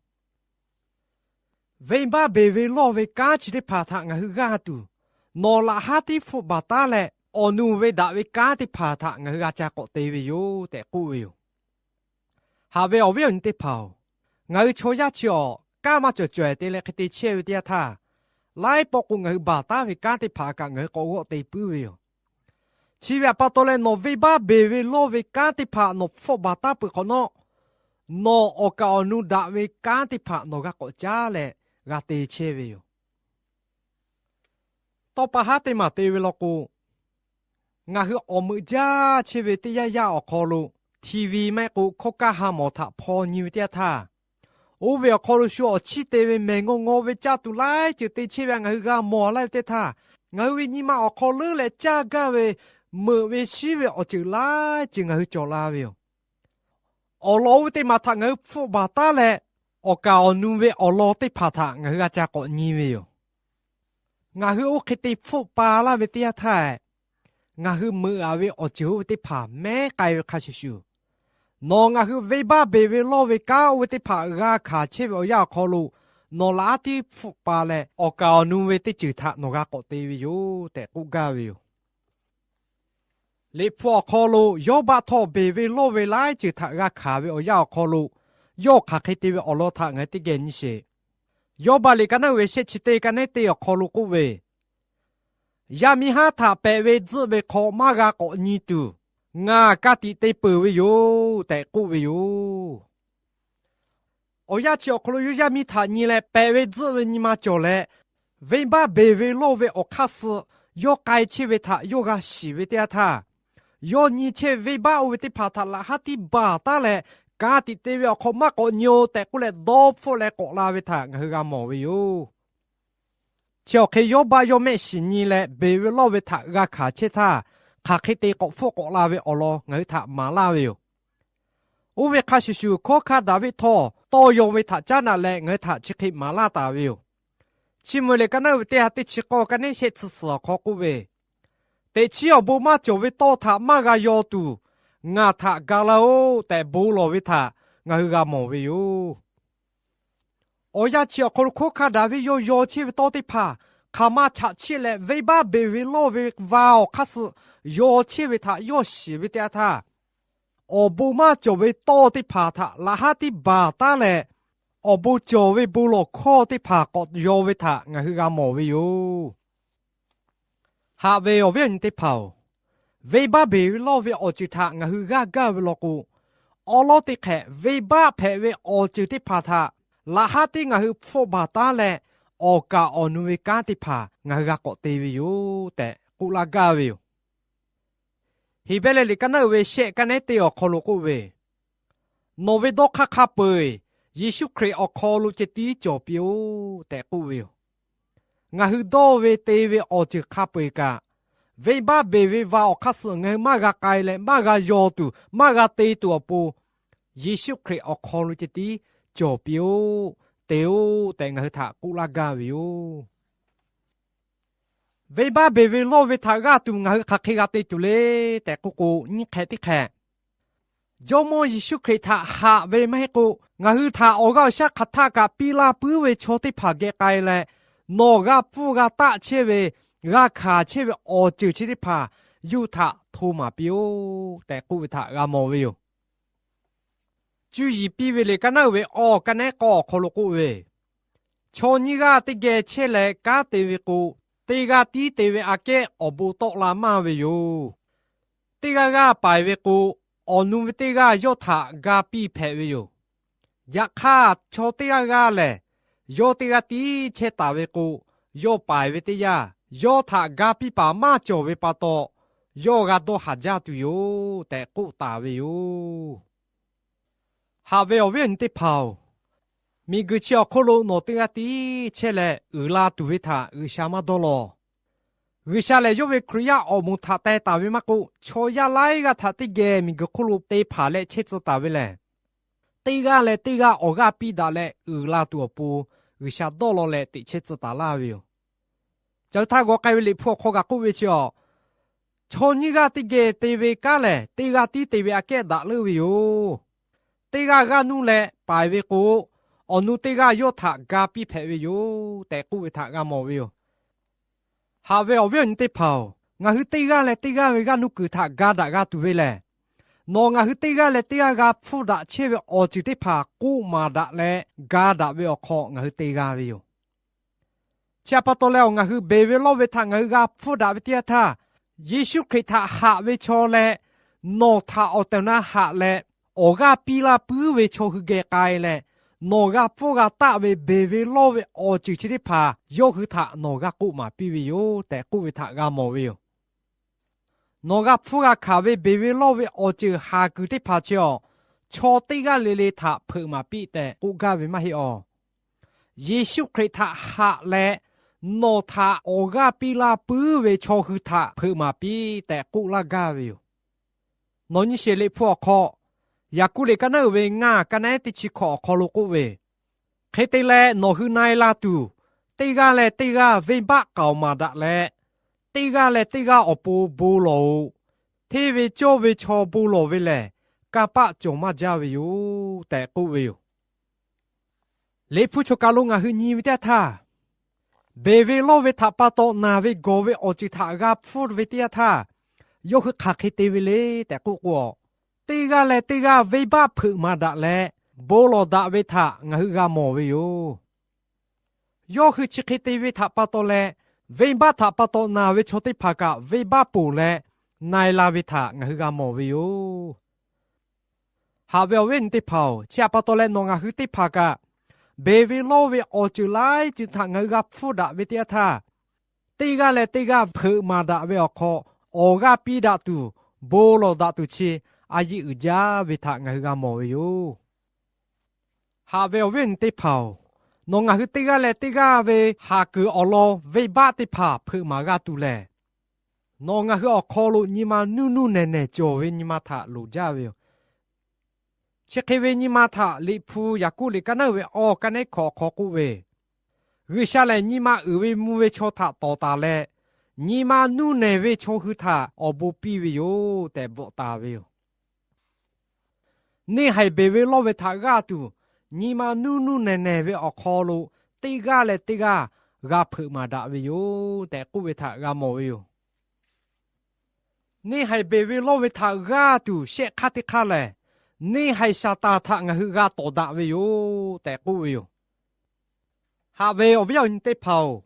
Venˇbaˆ beˬ ve lawˇ ve kanˉ chi teˇ hpaˍ htaꞈ ngaˬ hui g'aˇ tuˬ, nawˬ laꞈ haˉ tiˉ hpfuhˆ baˬ taˉ leh, awˬ nu ve daꞈ ve kanˉ teˇ hpaˍ htaꞈ ngaˬ hui g'a ca k'awꞈ te ve yoˬ tehꞈ k'oˆ ve yoˬ. Haꞈ ve awˬ viˉ awˬ nyi teˇ hpaˍ-oˬ, ngaˬ hui chaw yaˇ chi awˬ kanˉ maˇ cawˬ cawehˬ te leh hk'e te chehˇ ve teˇ yanˇ htaˇ, laiˉ pawˆ k'o ngaˬ hui baˬ taˉ ve kanˉ teˇ hpaˍ kaꞈ ngaˬ hui k'awꞈ g'awˆ te puiˉ ve yoˬ. Chi ve htaꞈ pa taw leh nawˬ venˇbaˆ beˬ ve lawˇ ve kanˉ teˇ hpaˍ nawˬ hpfuhˆ baˬ taˉ peuˬ hk'awꞈ nawˉ, nawˬ awˬ kaˍ awˬ nu daꞈ ve kanˉ teˇ hpaˍ nawˬ g'a k'awꞈ caˉ leh g'a te chehˇ ve yoˬ. Tawˇ pa haˉ teˇ maˬ te ve law k'o, ngaˬ hui awˬ meuꞈ jaˇ chehˇ ve teˇ yanˇ yanˇ awˬ hk'aw lo, TV maˇ heˆ k'o hkawˇ kaˇ ha mawˬ htaꞈ hpaw nyi ve teˇ yanˇ htaˇ, oˇ ve awˬ hk'aw lo shu awˬ chiˇ te ve mehˬ ngaw ngaw ve caˇ tuˬ laiˉ ceuˬ te chehˇ ve ngaˬ hui g'a mawˬ laˇ ve teˇ htaˇ, ngaˬ hui ve nyi ma awˬ hk'aw leuˉ leh caˇ gaˇ ve meuꞈ ve shiˉ ve awˬ ceuˬ laiˉ ceuˬ ngaˬ hui cawˬ la ve yoˬ. Awˬ lawn oˇ ve teˇ maˬ htaꞈ ngaˬ hui hpfuhˆ baˬ taˉ leh, awˬ kaˍ awˬ nu ve awˬ lawn teˇ hpaˍ htaꞈ ngaˬ hui g'a ca k'awꞈ nyi ve yoˬ. Ngaˬ hui oˇ hk'e te hpfuhˆ pa laˇ ve teˇ yanˇ htaˇ, ngaˬ hui meuꞈ aꞈ ve awˬ ceuˬ oˇ ve teˇ hpaˍ mehˉ k'ai ve hk'a shuˍ shuˍ, nawˬ ngaˬ hui venˇbaˆ beˬ ve lawˇ ve kanˉ oˇ ve teˇ hpaˍ g'a hkanˍ chehˇ ve awˬ yanˇ awˬ hk'aw lo, nawˬ laꞈ haˉ tiˉ hpfuhˆ pa leh awˬ kaˍ awˬ nu ve teˇ ceuˬ htaꞈ nawˬ g'a k'awꞈ te ve yoˬ tehꞈ k'oˆ gaˇ ve yoˬ. Liꞈ hpu awˬ hk'aw lo Yawˇbaˆ htawˇ beˬ ve lawˇ ve laiˉ ceuˬ htaꞈ g'a hkanˍ ve awˬ yanˇ awˬ hk'aw lo, yawˇ hk'aˬ hk'e te ve awˬ lawn htaꞈ ngaˬ hui teˇ geh nyi sheˍ. Yawˇbaˆ liꞈ ka naˉ uiˍ ve shehˆ chi teˇ ka nehˉ teˇ awˬ hk'aw lo k'oˆ ve, Yaˇ miˇ haˉ htaꞈ pehꞈ ve tzuhˆ ve hk'aw maˇ g'a k'awꞈ nyi tuˬ, ngaˬ ka tiꞈ te peuˬ ve yoˬ tehꞈ k'oˆ ve yoˬ. Awˬ yanˇ chi awˬ hk'aw lo yawˇ yaˇ miˇ htaꞈ nyi leh pehꞈ ve tzuhˆ ve nyi ma cawˬ leh, venˇbaˆ beˬ ve lawˇ ve awˬ hk'aˇ suh yawˇ k'ai chehˇ ve htaꞈ yawˇ g'a shiˍ ve teˇ yanˇ htaˇ, yawˇ nyi chehˇ ve venˇbaˆ oˇ ve teˇ hpaˍ htaꞈ laꞈ haˉ tiˉ baˬ taˉ leh, ka tiꞈ te ve awˬ hk'aw maˇ k'awꞈ nyi-o tehꞈ k'oˆ leh dawˇ hpfuhˆ leh k'awꞈ la ve htaꞈ ngaˬ hui g'a mawˬ ve yoˬ. Chi awˬ hk'e Yawˇbaˆ yawˇ mehˆ shiˍ nyi leh beˬ ve lawˇ ve htaꞈ g'a hkanˍ chehˇ htaˇ, hk'aˬ hk'e te k'awꞈ hpfuhˆ k'awꞈ la ve awˬ lawn ngaˬ hui htaꞈ maˍ laˇ ve yoˬ. Oˇ ve hk'a shuˍ shuˍ, hkawˉ hkanˇ Daˍviˆ htawˇ tawˇ yaw ve htaꞈ caˉ naꞈ leh ngaˬ hui htaꞈ chi hk'e maˍ laˇ taˍ ve yoˬ. Chi mvuh lehˬ, ka naˉ uiˍ ve teˇ ha teˇ chi k'awˇ ka nehˉ shehˆ chi suhˍ awˬ hk'aw k'oˆ ve, Teꞈ chiˉ awˬ bon maˇ cawˬ ve tawˇ htaꞈ maˇ g'a yaw tuˬ, ngaˬ htaꞈ ga laˇ-oˆ tehꞈ bon lawˬ ve htaꞈ ngaˬ hui g'a mawˬ ve yoˬ. Awˬ yanˇ chi awˬ hk'aw lo hkawˉ hkanˇ Daˍviˆ yawˇ yaw chehˇ ve tawˇ teˇ hpaˍ hk'aˬ ma chaꞈ chiˆ leh, venˇbaˆ beˬ ve lawˇ ve va awˬ hk'aˇ suh yaw chehˇ ve htaꞈ yawˇ shiˍ ve teˇ yanˇ htaˇ, awˬ bon maˇ cawˬ ve tawˇ teˇ hpaˍ htaꞈ laꞈ haˉ tiˉ baˬ taˉ leh, awˬ bon cawˬ ve bon lawˬ hkawˇ teˇ hpaˍ k'awꞈ yaw ve htaꞈ ngaˬ hui g'a mawˬ ve yoˬ. Haꞈ ve awˬ viˉ awˬ nyi teˇ hpaˍ-oˬ, venˇbaˆ beˬ ve lawˇ ve awˬ ceuˬ htaꞈ ngaˬ hui g'aˇ gaˇ ve law k'o, awˉ lawˉ teˇ hk'ehꞈ venˇbaˆ hpehꞈ ve awˬ ceuˬ teˇ hpaˍ htaꞈ laꞈ haˉ tiˉ ngaˬ hui hpfuhˆ baˬ taˉ leh, awˬ kaˍ awˬ nu ve kanˉ teˇ hpaˍ ngaˬ hui g'a k'awꞈ te ve yoˬ tehꞈ k'oˆ laˇ gaˇ ve yoˬ. Heˍbrehˇ liꞈ ka naˉ uiˍ ve shehˆ ka nehˉ teˇ awˬ hk'aw lo k'oˆ ve, Nawˬ ve dawˇ hk'aˇ hk'a peu-eˬ Yeˍsuˆ Hkriꞈ awˬ hk'aw lo ceh tiˉ cawˬ piˇ-oˆ tehꞈ k'oˆ ve yoˬ. Ngaˬ hui dawˇ ve te ve awˬ ceuˬ hk'a peu-eˬ kaꞈ, venˇbaˆ beˬ ve va awˬ hk'aˇ suh ngaˬ hui maˇ g'a k'ai leh maˇ g'a yaw tuˬ maˇ g'a te tuˬ awˬ pon, Yeˍsuˆ Hkriꞈ awˬ hk'aw lo ceh tiˉ cawˬ piˇ-oˆ, te-oˆ tehꞈ ngaˬ hui htaꞈ k'oˆ laˇ gaˇ ve yoˬ. Venˇbaˆ beˬ ve lawˇ ve htaꞈ g'aˇ tuˬ ngaˬ hui hk'aˬ hk'e g'a te tuˬ le tehꞈ k'oˆ k'o, nyiˇ hk'ehꞈ teˇ hk'ehꞈ, Jawˇmawˇ Yeˍsuˆ Hkriꞈ htaꞈ haꞈ ve maˇ heˆ k'o, ngaˬ hui htaꞈ awˬ g'aˇ awˬ shaˉ hk'aˬ htaˆ kaꞈ piˇ laˇ puiˉ ve chaw teˇ hpaˍ geh k'ai leh, nawˬ g'a hpfuhˇ g'a taˆ chehˇ ve, g'a hkanˍ chehˇ ve awˬ ceuˬ chi teˇ hpaˍ yawˇ hui htaꞈ hto maˍ piˇ-oˆ tehꞈ k'oˆ ve htaꞈ g'a mawˬ ve yoˬ. Cuˇ yiˍ piˇ ve liꞈ ka naˉ uiˍ ve awˬ ka nehˉ k'awˇ awˬ hk'aw lo k'oˆ ve, Chaw nyiˇ g'aˇ teˇ geh chehˇ leh kanˉ te ve k'o, teˇ g'aˇ tiˉ te ve aꞈ kehˉ awˬ bon tawˆ la maˇ ve yoˬ. Teˇ g'aˇ g'aˇ paiˍ ve k'o, awˬ nu ve teˇ g'aˇ yawˇ htaꞈ ga piˇ hpehꞈ ve yoˬ. Yaꞈ hk'aˇ, chaw teˇ g'aˇ g'aˇ lehˬ, yawˇ teˇ g'aˇ tiˉ chehˇ taˍ ve k'o, yawˇ paiˍ ve teˇ yanˇ yawˇ htaꞈ ga piˇ paˍ maˇ cawˬ ve pa taw, yawˇ g'a dawˇ haˍ jaˇ tuˬ yoˬ tehꞈ k'oˆ taˍ ve yoˬ. Haꞈ ve awˬ viˉ awˬ nyi teˇ hpaˍ-oˬ, miˬguiˬ chi awˬ hk'oˆ lo nawˬ teˇ g'aˇ tiˉ chehˇ leh uiˍ la tuˬ ve htaꞈ G'uiˬsha maˇ dawˇ law. G'uiˬsha lehˬ, yawˇ ve Hkriꞈ yaˇ awˬ moˍ htaꞈ teh taˍ ve maˇ k'oˆ, chaw yaˇ laiˉ g'aˇ htaꞈ teˇ geh miˬguiˬ hk'oˆ lo te hpanˍ leh chehˇ tcuh taˍ ve lehˬ, teˇ g'aˇ leh teˇ g'aˇ awˬ g'aˇ piˇ daꞈ leh uiˍ la tuˬ awˬ pon G'uiˬsha dawˇ law leh teꞈ chehˇ tcuh taˍ laˇ ve yoˬ. Caˬ hui htaˇ g'aw k'ai ve liꞈ hpu awˬ hk'aw kaꞈ k'oˆ ve chi a, chaw nyiˇ g'aˇ teˇ geh te ve kanˉ lehˬ, teˇ g'aˇ tiˉ te ve aꞈ kehˉ daꞈ leuˆ ve yoˬ. Teˇ g'aˇ g'aˇ nuˇ leh paiˍ ve k'o, awˬ nu teˇ g'aˇ yawˇ htaꞈ ga piˇ hpehꞈ ve yoˬ tehꞈ k'oˆ ve htaꞈ g'a mawˬ ve yoˬ. Haꞈ ve awˬ viˉ awˬ nyi teˇ hpaˍ-oˬ, ngaˬ hui teˇ g'aˇ leh teˇ g'aˇ ve g'aˇ nuˇ kuiˬ htaꞈ ga daꞈ g'a tuˬ ve lehˬ, nawˬ ngaˬ hui teˇ g'aˇ leh teˇ g'aˇ g'a hpfuhˇ daꞈ chehˇ ve awˬ ceuˬ teˇ hpaˍ k'oˆ maˍ daꞈ leh ga daꞈ ve awˬ hk'aw ngaˬ hui te g'a ve yoˬ. Chi htaꞈ pa taw leh, awˬ ngaˬ hui beˬ ve lawˇ ve htaꞈ ngaˬ hui g'a hpfuhˇ daꞈ ve teˇ yanˇ htaˇ, Yeˍsuˆ Hkriꞈ htaꞈ haꞈ ve chaw leh nawˬ htaꞈ awˬ tehˬ awˬ na haꞈ leh awˬ g'aˇ piˇ laˇ puiˉ ve chaw hui geh k'ai leh, nawˬ g'a hpfuhˇ g'a taˆ ve beˬ ve lawˇ ve awˬ ceuˬ chi teˇ hpaˍ yawˇ hui htaꞈ nawˬ g'a k'oˆ maˍ piˇ ve yoˬ tehꞈ k'oˆ ve htaꞈ g'a mawˬ ve yoˬ. Nawˬ g'a hpfuhˇ g'a hkanˍ ve beˬ ve lawˇ ve awˬ ceuˬ haˍ kuiˬ teˇ hpaˍ chi awˬ, chaw teˇ g'aˇ le le htaꞈ hpeuꞈ maˍ piˇ tehꞈ k'oˆ gaˇ ve maˇ heˆ awˬ. Yeˍsuˆ Hkriꞈ htaꞈ haꞈ leh, nawˬ htaꞈ awˬ g'aˇ piˇ laˇ puiˉ ve chaw hui htaꞈ hpeuꞈ maˍ piˇ tehꞈ k'oˆ laˇ gaˇ ve yoˬ. Nawˬ nyi sheˍ liꞈ hpu awˬ hk'aw, Yaˍkoˆ liꞈ ka naˉ uiˍ ve ngaˇ ka nehˉ teˇ chi hkawꞈ awˬ hk'aw lo k'oˆ ve, Hk'e te leh, nawˬ hui na e la tuˬ, teˇ g'aˇ leh teˇ g'aˇ venˇbaˆ k'aoˍ maˍ daꞈ leh, teˇ g'aˇ leh teˇ g'aˇ awˬ pon bon lawˬ-oꞈ. Hteˇ ve cawˇ ve chaw bon lawˬ ve lehˬ, kanˇ paˆ cawˬ maˇ jaˇ ve yoˬ tehꞈ k'oˆ ve yoˬ. Liꞈ hpu choˬ kaˬ lo ngaˬ hui nyi ve teˇ yanˇ htaˇ, beˬ ve lawˇ ve htaꞈ pa taw naˬ ve gawˬ ve awˬ ceuˬ htaꞈ g'a hpfuhˇ ve teˇ yanˇ htaˇ, yawˇ hui hk'aˬ hk'e te ve le tehꞈ k'oˆ k'o, teˇ g'aˇ leh teˇ g'aˇ venˇbaˆ hpeuꞈ maˍ daꞈ leh, bon lawˬ daꞈ ve htaꞈ ngaˬ hui g'a mawˬ ve yoˬ. Yawˇ hui chi hk'e te ve htaꞈ pa taw leh, venˇbaˆ htaꞈ pa taw naˬ ve chaw teˇ hpaˍ kaꞈ venˇbaˆ ponˬ leh na e la ve htaꞈ ngaˬ hui g'a mawˬ ve yoˬ. Haꞈ ve awˬ viˉ awˬ nyi teˇ hpaˍ-oˬ, chi htaꞈ pa taw leh nawˬ ngaˬ hui teˇ hpaˍ kaꞈ, beˬ ve lawˇ ve awˬ ceuˬ laiˉ ceuˬ htaꞈ ngaˬ hui g'a hpfuhˇ daꞈ ve teˇ yanˇ htaˇ, teˇ g'aˇ leh teˇ g'aˇ hpeuꞈ maˍ daꞈ ve awˬ hk'aw, awˬ g'aˇ piˇ daꞈ tuˬ, bon lawˬ daꞈ tuˬ chi a yiˇ uiˍ jaˇ ve htaꞈ ngaˬ hui g'a mawˬ ve yoˬ. Haꞈ ve awˬ viˉ awˬ nyi teˇ hpaˍ-oˬ, nawˬ ngaˬ hui teˇ g'aˇ leh teˇ g'aˇ ve haˍ kuiˬ awˬ lawn venˇbaˆ teˇ hpaˍ hpeuꞈ maˍ g'a tuˬ lehˬ, nawˬ ngaˬ hui awˬ hk'aw lo nyi ma nuˇ nuˇ nehˬ nehˬ cawˬ ve nyi ma htaꞈ loˍ jaˇ ve yoˬ. Chi hk'e ve nyi ma htaꞈ liꞈ hpu Yaˍkoˆ liꞈ ka naˉ uiˍ ve awˬ ka nehˉ hkawꞈ awˬ hk'aw k'oˆ ve, G'uiˬsha lehˬ nyi ma uiˍ ve mvuh ve chaw htaꞈ tawˍ taˍ leh, nyi ma nuˇ nehˬ ve chaw hui htaꞈ awˬ bon piˇ ve yoˬ tehꞈ bvuhꞈ taˍ ve yoˬ. Neˇ haiˬ beˬ ve lawˇ ve htaꞈ g'aˇ tuˬ, nyi ma nuˇ nuˇ nehˬ nehˬ ve awˬ hk'aw lo teˇ g'aˇ leh teˇ g'aˇ g'a hpeuꞈ maˍ daꞈ ve yoˬ tehꞈ k'oˆ ve htaꞈ g'a mawˬ ve yoˬ. Neˇ haiˬ beˬ ve lawˇ ve htaꞈ g'aˇ tuˬ shehˆ hk'aˇ teˇ hk'aˇ lehˬ, neˇ haiˬ Saˍtanˍ htaꞈ ngaˬ hui g'a tawˍ daꞈ ve yoˬ tehꞈ k'oˆ ve yoˬ. Haꞈ ve awˬ viˉ awˬ nyi teˇ hpaˍ-oˬ,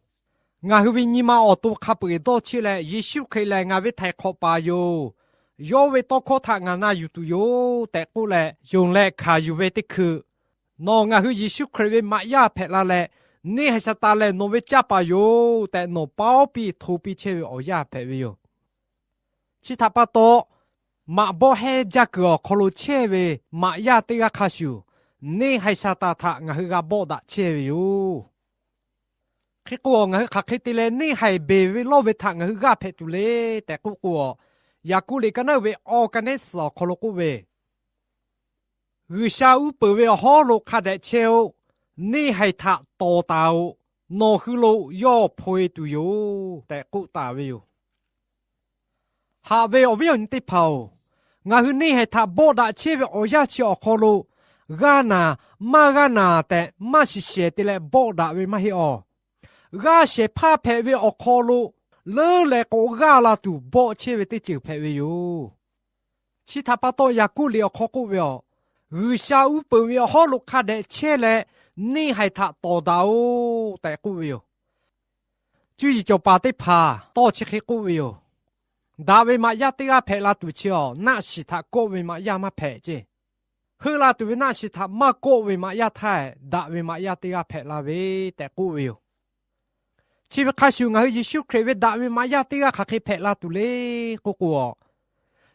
ngaˬ hui ve nyi ma awˬ to hk'a peu-eˬ dawˇ cheˆ leh, Yeˍsuˆ Hkriꞈ lehˬ ngaˬ ve htaiˍ hk'awꞈ paˍ yoˬ, yawˇ ve tawˇ hkawˇ htaꞈ ngaˬ na yuˬ tuˬ yoˬ tehꞈ k'oˆ leh, yonˍ leh hkanˍ yuˬ ve teˇ hkui, nawˬ ngaˬ hui Yeˍsuˆ Hkriꞈ ve maꞈ yaˇ hpehꞈ la leh, neˇ haiˬ Saˍtanˍ lehˬ nawˬ ve caˇ paˍ yoˬ tehꞈ nawˬ paˉ piˇ hto piˇ chehˇ ve awˬ yanˇ hpehꞈ ve yoˬ. Chi htaꞈ pa taw, maꞈ bawˆ hehnˇ jaˇ kuiˬ awˬ hk'aw lo chehˇ ve maꞈ yaˇ teˇ g'aˇ hk'a shuˍ, neˇ haiˬ Saˍtanˍ htaꞈ ngaˬ hui g'a bawˆ daꞈ chehˇ ve yoˬ. Hk'e k'o, ngaˬ hui hk'aˬ hk'e te leh neˇ haiˬ beˬ ve lawˇ ve htaꞈ ngaˬ hui g'aˇ hpehꞈ tuˬ le tehꞈ k'oˆ k'o, Yaˍkoˆ liꞈ ka naˉ uiˍ ve awˬ ka nehˉ suhˍ awˬ hk'aw lo k'oˆ ve, G'uiˬsha uˉ peunˍ ve awˬ hawˉ lo hk'a dehꞈ chehˇ-oˆ. Neˇ haiˬ htaꞈ tawˍ taˍ-oꞈ. Nawˬ hui lo yawˇ hpaw-e tuˬ yoˬ tehꞈ k'oˆ taˍ ve yoˬ. Haꞈ ve awˬ viˉ awˬ nyi teˇ hpaˍ-oˬ, ngaˬ hui neˇ haiˬ htaꞈ bawˆ daꞈ chehˇ ve awˬ yanˇ chi awˬ hk'aw lo, g'aˇ naˬ, maˇ g'aˇ naˬ tehꞈ maˇ shiˍ shehˍ te leh bawˆ daꞈ ve maˇ heˆ awˬ. G'aˇ shehˍ hpaˇ hpehꞈ ve awˬ hk'aw lo, leuˉ leh k'awꞈ g'aˇ la tuˬ bawˆ chehˇ ve teˇ ceuˬ hpehꞈ ve yoˬ. Chi htaꞈ pa taw, Yaˍkoˆ liꞈ awˬ hk'aw k'oˆ ve awˬ, G'uiˬsha uˉ peunˍ ve awˬ hawˉ lo hk'a dehꞈ chehˇ leh, neˇ haiˬ htaꞈ tawˍ daꞈ-oꞈ tehꞈ k'oˆ ve yoˬ. Cuˇ yiˍ cawˬ paˍ teˇ hpaˍ tawˇ chi hk'e k'oˆ ve yoˬ. Daꞈ ve maꞈ yaˇ teˇ g'aˇ hpehꞈ la tuˬ chi awˬ, naˆ shiˍ htaꞈ kawˆ ve maꞈ yaˇ maˇ hpehꞈ ceˇ. Heuˆ la tuˬ ve naˆ shiˍ htaꞈ maˇ kawˆ ve maꞈ yaˇ htaˇ, daꞈ ve maꞈ yaˇ teˇ g'aˇ hpehꞈ la ve tehꞈ k'oˆ ve yoˬ. Chi ve hk'a shuˍ, ngaˬ hui Yeˍsuˆ Hkriꞈ ve daꞈ ve maꞈ yaˇ teˇ g'aˇ hk'aˬ hk'e hpehꞈ la tuˬ le k'oˆ k'o,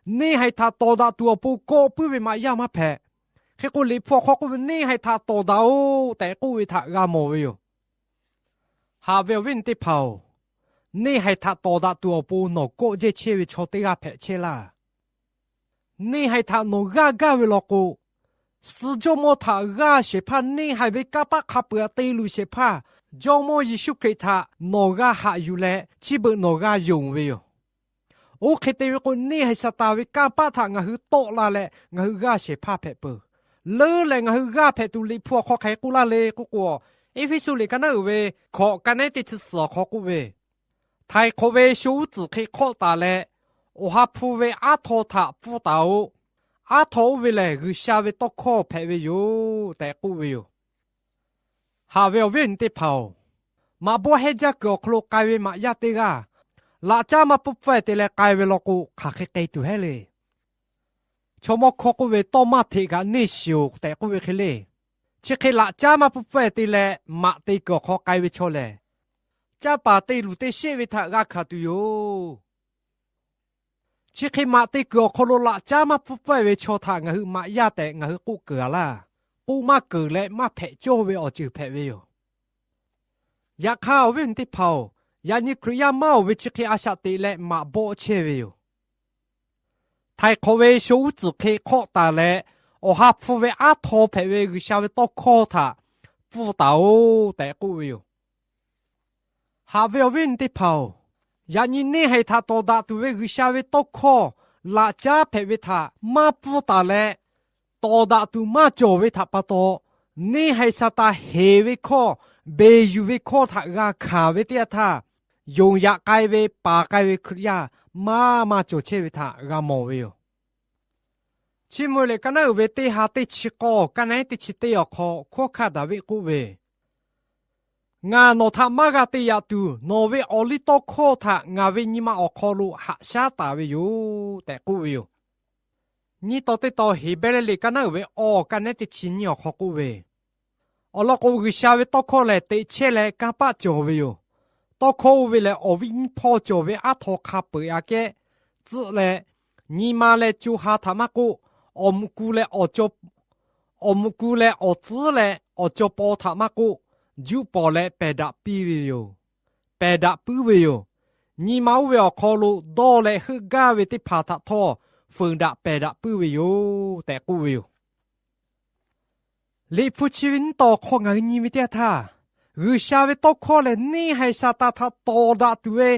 neˇ haiˬ htaꞈ tawˍ daꞈ tuˬ awˬ pon kawˆ puiˉ ve maꞈ yaˇ maˇ hpehꞈ. Hk'e k'o, Liꞈ hpu awˬ hk'aw k'oˆ ve, neˇ haiˬ htaꞈ tawˍ daꞈ-oꞈ tehꞈ k'oˆ ve htaꞈ g'a mawˬ ve yoˬ. Haꞈ ve awˬ viˉ awˬ nyi teˇ hpaˍ-oˬ, neˇ haiˬ htaꞈ tawˍ daꞈ tuˬ awˬ pon nawˬ kawˆ jehˇ chehˇ ve chaw teˇ g'aˇ hpehꞈ chehˇ laˇ. Neˇ haiˬ htaꞈ nawˬ g'aˇ gaˇ ve law k'o, suh Jawˇmawˇ htaꞈ g'aˇ shehˍ hpaˇ, neˇ haiˬ ve kanˇ paˆ hk'a peuˬ htaꞈ te luˬ shehˍ hpaˇ, Jawˇmawˇ Yeˍsuˆ Hkriꞈ htaꞈ nawˬ g'a haꞈ yuˬ leh, chi beuꞈ nawˬ g'a yonˍ ve yoˬ. Oˇ hk'e te ve k'o, neˇ haiˬ Saˍtanˍ ve kanˇ paˆ htaꞈ ngaˬ hui tawˆ la leh ngaˬ hui g'aˇ shehˍ hpaˇ hpehꞈ peuˬ. Leuˉ leh ngaˬ hui g'aˇ hpehꞈ tuˬ Liꞈ hpu awˬ hk'aw hk'aˬ hk'e k'oˆ laˇ le k'oˆ k'o, Eˇfeˇsuꞈ liꞈ ka naˉ uiˍ ve hkawꞈ ka nehˉ teˇ chi suhˍ awˬ hk'aw k'oˆ ve, Htaiˍ hk'awꞈ ve sho uˉ tcuhˍ hk'e hk'awˆ taˍ leh, Awˬ ha hpu ve aˉ htaw htaꞈ pfuhˇ taˍ-oꞈ. Aˉ htaw oˇ ve lehˬ, G'uiˬsha ve tawˇ hkawˇ hpehꞈ ve yoˬ tehꞈ k'oˆ ve yoˬ. Haꞈ ve awˬ viˉ awˬ nyi teˇ hpaˍ-oˬ, maꞈ bawˆ hehnˇ jaˇ kuiˬ awˬ hk'aw lo k'ai ve maꞈ yaˇ teˇ g'aˇ, laꞈ caˉ maˇ pfuhˇ pfuhˇ-e te leh k'ai ve law k'o, hk'aˬ hk'e k'ai tuˬ hehˉ le. Chaw mawˇ hkawˇ k'oˆ ve, Tawˇ maˇ hteꞈ kaꞈ neˇ shiˍ-oˬ tehꞈ k'oˆ ve hk'e le. Chi hk'e laꞈ caˉ maˇ pfuhˇ pfuhˇ-e te leh maꞈ te kuiˬ awˬ hk'aw k'ai ve chaw lehˬ, caˇ paˍ te luˬ te sheˆ ve htaꞈ g'a hkanˍ tuˬ yoˬ. Chi hk'e maꞈ te kuiˬ awˬ hk'aw lo laꞈ caˉ maˇ pfuhˇ pfuhˇ-e ve chaw htaꞈ ngaˬ hui maꞈ yaˇ tehꞈ ngaˬ hui k'oˆ keunˍ-a laˇ. K'oˆ maˇ keunˍ leh maˇ hpehꞈ cawˇ ve awˬ ceuˬ hpehꞈ ve yoˬ. Yaꞈ hk'aˇ, awˬ viˉ awˬ nyi teˇ hpaˍ-oˬ, yaꞈ nyi Hkriꞈ yaˇ maˇ-oˬ ve chi hk'e a shaꞈ teꞈ leh maꞈ bawˆ chehˇ ve yoˬ. Htaiˍ hk'awꞈ ve sho uˉ tcuhˍ hk'e hk'awˆ taˍ leh, Awˬ ha hpu ve aˉ htaw hpehꞈ ve G'uiˬsha ve tawˇ hkawˇ htaꞈ pfuhˇ taˍ-oꞈ tehꞈ k'oˆ ve yoˬ. Haꞈ ve awˬ viˉ awˬ nyi teˇ hpaˍ-oˬ, yaꞈ nyi neˇ haiˬ htaꞈ tawˍ daꞈ tuˬ ve G'uiˬsha ve tawˇ hkawˇ laꞈ caˉ hpehꞈ ve htaꞈ maˇ pfuhˇ taˍ leh, tawˍ daꞈ tuˬ maˇ cawˬ ve htaꞈ pa taw, neˇ haiˬ Saˍtanˍ heˍ ve hkawˇ, beˬ yuˬ ve hkawˇ htaꞈ g'a hkanˍ ve teˇ yanˇ htaˇ, yonˍ yaꞈ k'ai ve, paˍ k'ai ve Hkriꞈ yaˇ maˇ maˇ cawˬ chehˇ ve htaꞈ g'a mawˬ ve yoˬ. Chiˇ mvuh lehˬ, ka naˉ uiˍ ve teˇ ha teˇ chi k'awˇ, ka naˉ teˇ chi teˇ awˬ hk'aw, hkawˉ hkanˇ Daˍviˆ k'oˆ ve, Ngaˬ nawˬ htaꞈ maˇ g'a te yaꞈ tuˬ, nawˬ ve awˬliˇtawˇhkawˇ htaꞈ ngaˬ ve nyi ma awˬ hk'aw lo haꞈ shaˉ taˍ ve yoˬ tehꞈ k'oˆ ve yoˬ. Nyiˇ taw teˇ taw Heˍbrehˇ liꞈ ka naˉ uiˍ ve awˬ ka nehˉ teˇ chi nyiˇ awˬ hk'aw k'oˆ ve, Awˬ lawn k'o, G'uiˬsha ve tawˇ hkawˇ lehˬ, teꞈ chehˇ leh kanˇ paˆ cawˬ ve yoˬ. Tawˇ hkawˇ oˇ ve lehˬ, awˬ viˉ nyiˇ hpawˇ cawˬ ve aˉ htaw hk'a peu-eˬ aꞈ kehˉ tcuhˆ leh, nyi ma leh co ha htaꞈ maˇ k'oˆ, awˬ mvuhꞈ ku leh awˬ cawˇ, awˬ mvuhꞈ ku leh awˬ tcuhˉ leh awˬ cawˇ paw htaꞈ maˇ k'oˆ, juˆ pawˍ leh pehˬ daꞈ piˇ ve yoˬ. Pehˬ daꞈ puiˉ ve yoˬ. Nyi ma oˇ ve awˬ hk'aw lo dawˇ leh heuˆ gaˇ ve teˇ hpaˍ htaꞈ htawˇ, feunˍ daꞈ pehˬ daꞈ puiˉ ve yoˬ tehꞈ k'oˆ ve yoˬ. Liꞈ hpu chi ve nyiˇ taw awˬ hk'aw ngaˬ hui nyi ve teˇ yanˇ htaˇ, G'uiˬsha ve tawˇ hkawˇ lehˬ, neˇ haiˬ Saˍtanˍ htaꞈ tawˍ daꞈ tuˬ ve,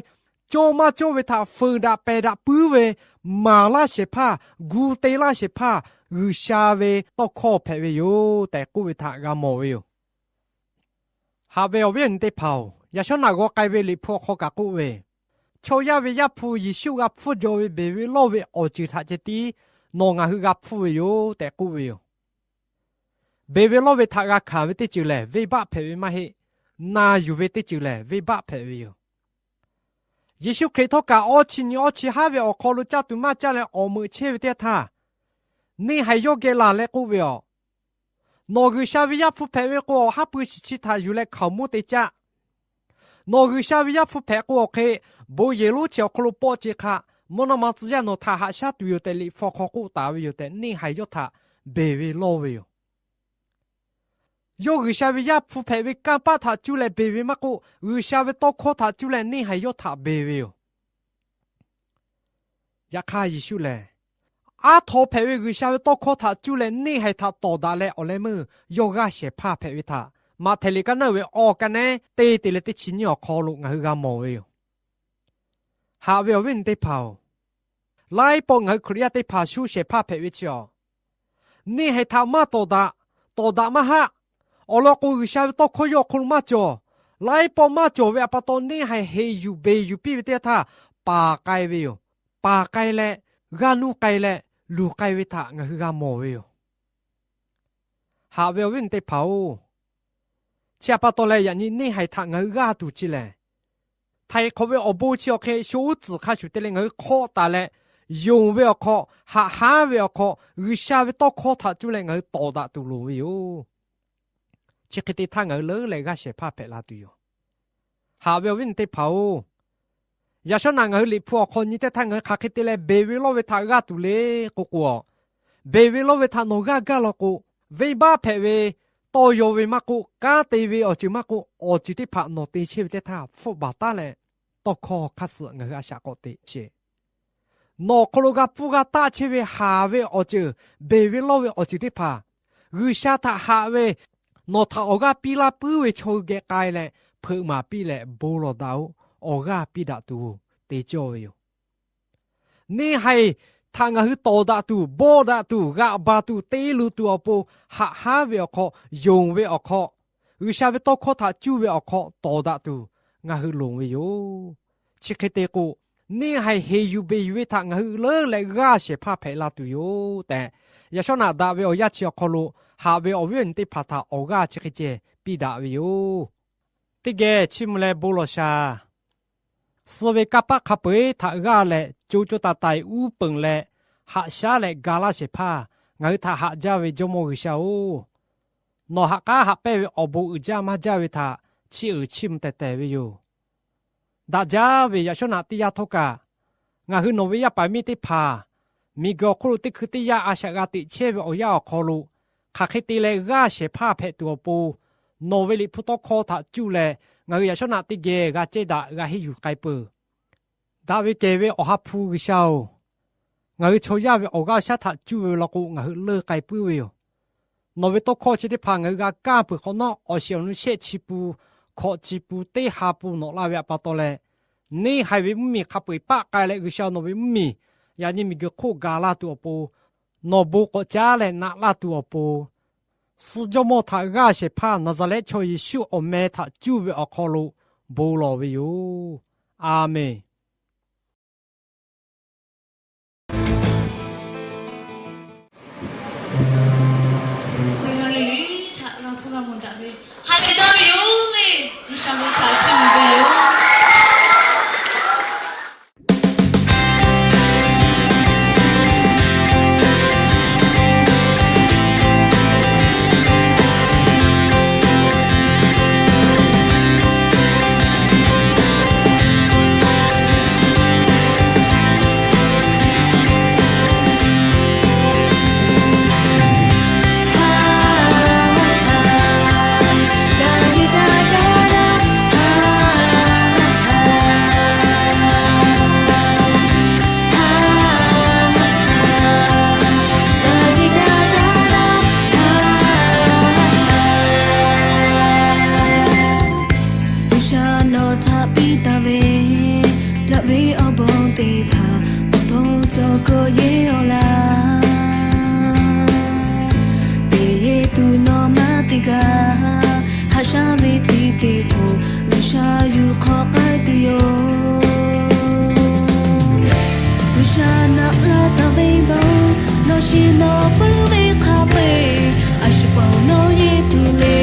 cawˇ maˇ cawˇ ve htaꞈ feunˍ daꞈ pehˬ daꞈ puiˉ ve, maˍ laˇ shehˍ hpaˇ, gu te laˇ shehˍ hpaˇ, G'uiˬsha ve tawˇ hkawˇ hpehꞈ ve yoˬ tehꞈ k'oˆ ve htaꞈ g'a mawˬ ve yoˬ. Haꞈ ve awˬ viˉ awˬ nyi teˇ hpaˍ-oˬ, yaꞈ shawˉ naꞈ g'aw k'ai ve Liꞈ hpu awˬ hk'aw kaꞈ k'oˆ ve, Chaw yaˇ ve Yaˇ hpu Yeˍsuˆ g'a hpfuhˇ jaw ve beˬ ve lawˇ ve awˬ ceuˬ htaꞈ ceh tiˉ nawˬ ngaˬ hui g'a hpfuhˇ ve yoˬ tehꞈ k'oˆ ve yoˬ. Beˬ ve lawˇ ve htaꞈ g'a hkanˍ ve teˇ ceuˬ lehˬ, venˇbaˆ hpehꞈ ve maˇ heˆ. Na yuˬ ve teˇ ceuˬ lehˬ, venˇbaˆ hpehꞈ ve yoˬ. Yeˍsuˆ Hkriꞈ htawˇ kaꞈ awˇ chi nyi awˇ chi haˉ ve awˬ hk'aw lo caˇ tuˬ maˇ caˇ leh awˬ meuꞈ chehˇ ve teˇ htaˇ, neˇ haiˬ yawˇ geh laˬ leh k'oˆ ve yoˬ. Nawˬ G'uiˬsha ve Yaˇ hpu hpehꞈ ve k'o, awˬ haˉ pui shiˍ chi htaꞈ yuˬ leh hkaoˍmonˇ te caˆ. Nawˬ G'uiˬsha ve Yaˇ hpu hpehꞈ k'o awˬ hk'e, bon yehˬ lonˉ chi awˬ hk'aw lo pawˆ ce hk'a, mvuhˇ naw ma tcuh yaˇ nawˬ htaꞈ haꞈ shaˉ tuˬ yoˬ tehꞈ Liꞈ hpu awˬ hk'aw k'oˆ taˍ ve yoˬ tehꞈ, neˇ haiˬ yawˇ htaꞈ beˬ ve lawˇ ve yoˬ. Yawˇ G'uiˬsha ve Yaˇ hpu hpehꞈ ve kanˇ paˆ htaꞈ cuˇ leh beˬ ve maˇ k'oˆ, G'uiˬsha ve tawˇ hkawˇ htaꞈ cuˇ leh neˇ haiˬ yawˇ htaꞈ beˬ ve yoˬ. Yaꞈ hk'aˇ Yeˍsuˆ lehˬ, aˉ htaw hpehꞈ ve G'uiˬsha ve tawˇ hkawˇ htaꞈ cuˇ leh neˇ haiˬ htaꞈ tawˍ daꞈ leh awˬ leh meuˇ yawˇ g'aˇ shehˍ hpaˇ hpehꞈ ve htaꞈ Maꞈhtehˍ liꞈ kaˇ naˉ uiˍ ve awˬ ka neˉ teˇ te leh teˇ chi nyiˇ awˬ hk'aw lo ngaˬ hui g'a mawˬ ve yoˬ. Haꞈ ve awˬ viˉ awˬ nyi teˇ hpaˍ-oˬ, laiˉ pawˆ ngaˬ hui Hkriꞈ yaˇ teˇ hpaˍ shu shehˍ hpaˇ hpehꞈ ve chi awˬ, neˇ haiˬ htaꞈ maˇ tawˍ daꞈ, tawˍ daꞈ maˇ haˆ. Awˬ lawn k'o, G'uiˬsha ve tawˇ hkawˇ yawˇ awˬ hk'aw lo maˇ cawˬ. Laiˉ pawˆ maˇ cawˬ ve awˬ pa taw, neˇ haiˬ heˍ yuˬ beˬ yuˬ piˇ ve teˇ htaˇ, paˍ k'ai ve yoˬ. Paˍ k'ai leh, g'aˇ nuˇ k'ai leh, luˬ k'ai ve htaꞈ ngaˬ hui g'a mawˬ ve yoˬ. Haꞈ ve awˬ viˉ awˬ nyi teˇ hpaˍ-oˬ, chi awˬ pa taw leh yaꞈ nyi neˇ haiˬ htaꞈ ngaˬ hui g'aˇ tuˬ chi lehˬ, htaiˍ hk'awꞈ ve awˬ bon chi awˬ hk'e sho uˉ tcuhˍ hk'a shuˍ te leh ngaˬ hui hk'awˆ taˍ leh, yonˍ ve awˬ hk'aw, haꞈ haˉ ve awˬ hk'aw, G'uiˬsha ve tawˇ hkawˇ htaꞈ cuˇ leh ngaˬ hui tawˍ daꞈ tuˬ loˍ ve yoˬ. Chi hk'e te htaˇ ngaˬ hui leuˉ leh g'aˇ shehˍ hpaˇ hpehꞈ la tuˬ yoˬ. Haꞈ ve awˬ viˉ awˬ nyi teˇ hpaˍ-oˬ, yaꞈ shawˉ naꞈ ngaˬ hui Liꞈ hpu awˬ hk'aw nyi teˇ htaˇ ngaˬ hui hk'aˬ hk'e te leh beˬ ve lawˇ ve htaꞈ g'aˇ tuˬ le k'oˆ k'o, beˬ ve lawˇ ve htaꞈ nawˬ g'aˇ gaˇ law k'o, venˇbaˆ hpehꞈ ve tawˇ yaw ve maˇ k'oˆ, kanˉ te ve awˬ ceuˬ maˇ k'oˆ, awˬ ceuˬ teˇ hpaˍ nawˬ te chehˇ ve teˇ htaˇ hpfuhˆ baˬ taˉ leh, tawˇ hkawˇ hk'aˇ suh ngaˬ hui a shaꞈ k'awꞈ teꞈ sheˍ. Nawˬ awˬ hk'aw lo g'a pfuhˇ g'a taˆ chehˇ ve haˍ ve awˬ ceuˬ, beˬ ve lawˇ ve awˬ ceuˬ teˇ hpaˍ, G'uiˬsha htaꞈ haꞈ ve, nawˬ htaꞈ awˬ g'aˇ piˇ laˇ puiˉ ve chaw hui geh k'ai leh, hpeuꞈ maˍ piˇ leh bon lawˬ daꞈ-oꞈ. Awˬ g'aˇ piˇ daꞈ tuˬ te cawˇ ve yoˬ. Neˇ haiˬ htaꞈ ngaˬ hui tawˍ daꞈ tuˬ, bawˆ daꞈ tuˬ, g'aꞈ baˬ tuˬ, te luˬ tuˬ awˬ pon, haꞈ haˉ ve awˬ hk'aw, yonˍ ve awˬ hk'aw, G'uiˬsha ve tawˇ hkawˇ htaꞈ cuˇ ve awˬ hk'aw tawˍ daꞈ tuˬ ngaˬ hui loˍ ve yoˬ. Chi hk'e te k'o, neˇ haiˬ heˍ yuˬ beˬ yuˬ ve htaꞈ ngaˬ hui leuˉ leh g'aˇ shehˍ hpaˇ hpehꞈ la tuˬ yoˬ tehꞈ, yaꞈ shawˉ naꞈ daꞈ ve awˬ yanˇ chi awˬ hk'aw lo haꞈ ve awˬ viˉ awˬ nyi teˇ hpaˍ htaꞈ awˬ g'aˇ chi hk'e ceh piˇ daꞈ ve yoˬ. Teˇ geh chiˇ mvuh leh bon lawˬ shaˍ. Suh ve kanˇ paˆ hk'a peu-eˬ htaꞈ g'aˇ leh co co taiˍ taiˍ uˉ peunˍ leh, haꞈ shaˉ leh ga laˇ shehˍ hpaˇ ngaˬ hui htaꞈ haꞈ jaˇ ve Jawˇmawˇ G'uiˬsha-oˬ, nawˬ ha k'aˉ haꞈ pehnˇ ve awˬ bon uiˍ jaˇ maˇ jaˇ ve htaꞈ chiˇ uiˍ chiˇ mvuh tehˬ tehˬ ve yoˬ. Daꞈ jaˇ ve yaꞈ shawˉ naꞈ teˇ yanˇ htawˇ kaꞈ, ngaˬ hui nawˬ ve yaˇ paˍ miˇ teˇ hpaˍ miˬguiˬ awˬ hk'oˆ lo teˇ hkui teˇ yanˇ a shaꞈ g'a teꞈ chehˇ ve awˬ yanˇ awˬ hk'aw lo, hk'aˬ hk'e te leh g'aˇ shehˍ hpaˇ hpehꞈ tuˬ awˬ pon, nawˬ ve Liꞈ hpu tawˇ hkawˇ htaꞈ cuˇ leh ngaˬ hui yaꞈ shawˉ naꞈ teˇ geh g'a cehˇ daꞈ g'a henˇ yuˬ k'ai peuˬ. Daꞈ ve kehˬ ve Awˬ ha hpu G'uiˬsha-oˬ, ngaˬ hui chaw yaˇ ve awˬ g'aˇ shaˉ htaꞈ cuˇ ve law k'o, ngaˬ hui leuˇ k'ai puiˉ ve yoˬ. Nawˬ ve tawˇ hkawˇ chi teˇ hpaˍ ngaˬ hui g'a kaˇ peuˬ hk'awꞈ nawˉ, awˬ shiˍ awˬ nu shehˆ chi pun, hkawꞈ chi pun, teˇ ha pun nawꞈ la ve awˬ pa taw leh, neˇ haiˬ ve mvuhˇmiˬ hk'a peu-eˬ paˆ k'ai leh, G'uiˬsha nawˬ ve mvuhˇmiˬ yaꞈ nyi miˬguiˬ hk'oˆ gaˬ la tuˬ awˬ pon, nawˬ bon k'awꞈ caˉ leh naꞈ laˇ tuˬ awˬ pon, suh Jawˇmawˇ htaꞈ g'aˇ shehˍ hpaˇ Naˍzaˍrehˆ chaw Yeˍsuˆ awˬ meh htaꞈ cuˇ ve awˬ hk'aw lo bon lawˬ ve yoˬ. A menˬ. Ngaˬ hui le htaꞈ g'a hpuˇ g'a mawˬ daꞈ ve, ha lehˬ jaˇ ve yoˬ le. G'uiˬsha ve htaꞈ chiˇ mvuh ve yoˬ. G'uiˬsha nawˬ htaꞈ piˇ taˍ ve daꞈ ve awˬ bon teˇ hpaˍ awˬ pon cawˬ k'oˆ yehˇ awˬ laˇ. Teˇ yehˬ tuˬ nawˬ maˇ te gaˇ, haꞈ shaˉ ve teˇ teˇ hk'oˆ G'uiˬsha yuˬ hk'awꞈ k'ai tuˬ yoˬ. G'uiˬsha naꞈ laˇ taˍ ve bon, nawˬ shiˍ nawˬ puiˉ ve hk'a peu-eˬ a shu paw nawˬ yehˇ tuˬ le.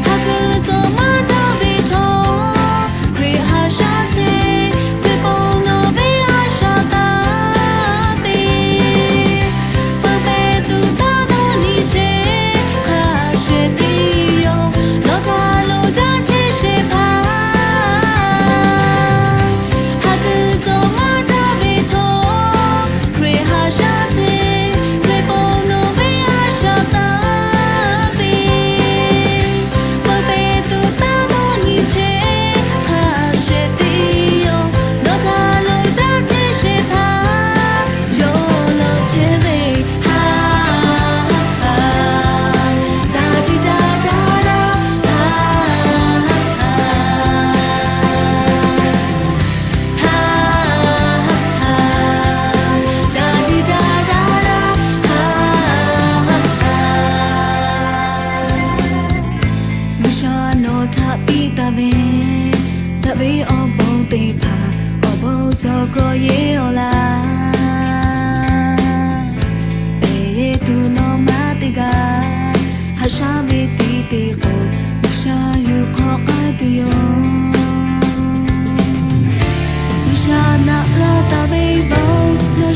Haꞈ kuiˬ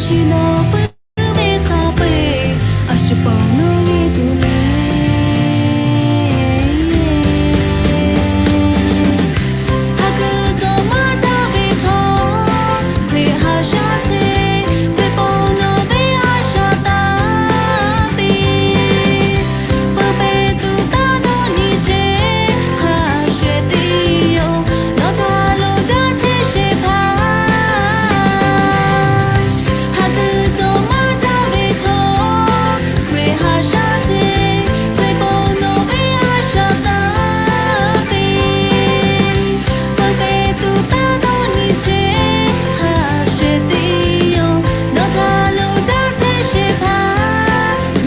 chi nawˬ puiˉ ve hk'a peu-eˬ, a shu pon nawˬ ve tuˬ le. Hk'a kuiˬ cawˬ maˇ caˇ ve htawˇ, Hkriꞈ haꞈ shaˉ chehˇ, Hkriꞈ pon nawˬ ve a shaꞈ taˍ piˇ. Peu peˬ tuˬ taˇ dawˇ nyi chehˇ, hk'a shehˍ teˇ yawˇ nawˬ htaꞈ lo jaˇ chehˇ shehˍ hpaˇ. Hk'a kuiˬ cawˬ maˇ caˇ ve htawˇ, Hkriꞈ haꞈ shaˉ chehˇ, Hkriꞈ pon nawˬ ve a shaꞈ taˍ piˇ. Peu peˬ tuˬ taˇ dawˇ nyi chehˇ, hk'a shehˍ teˇ yawˇ nawˬ htaꞈ lo jaˇ chehˇ shehˍ hpaˇ.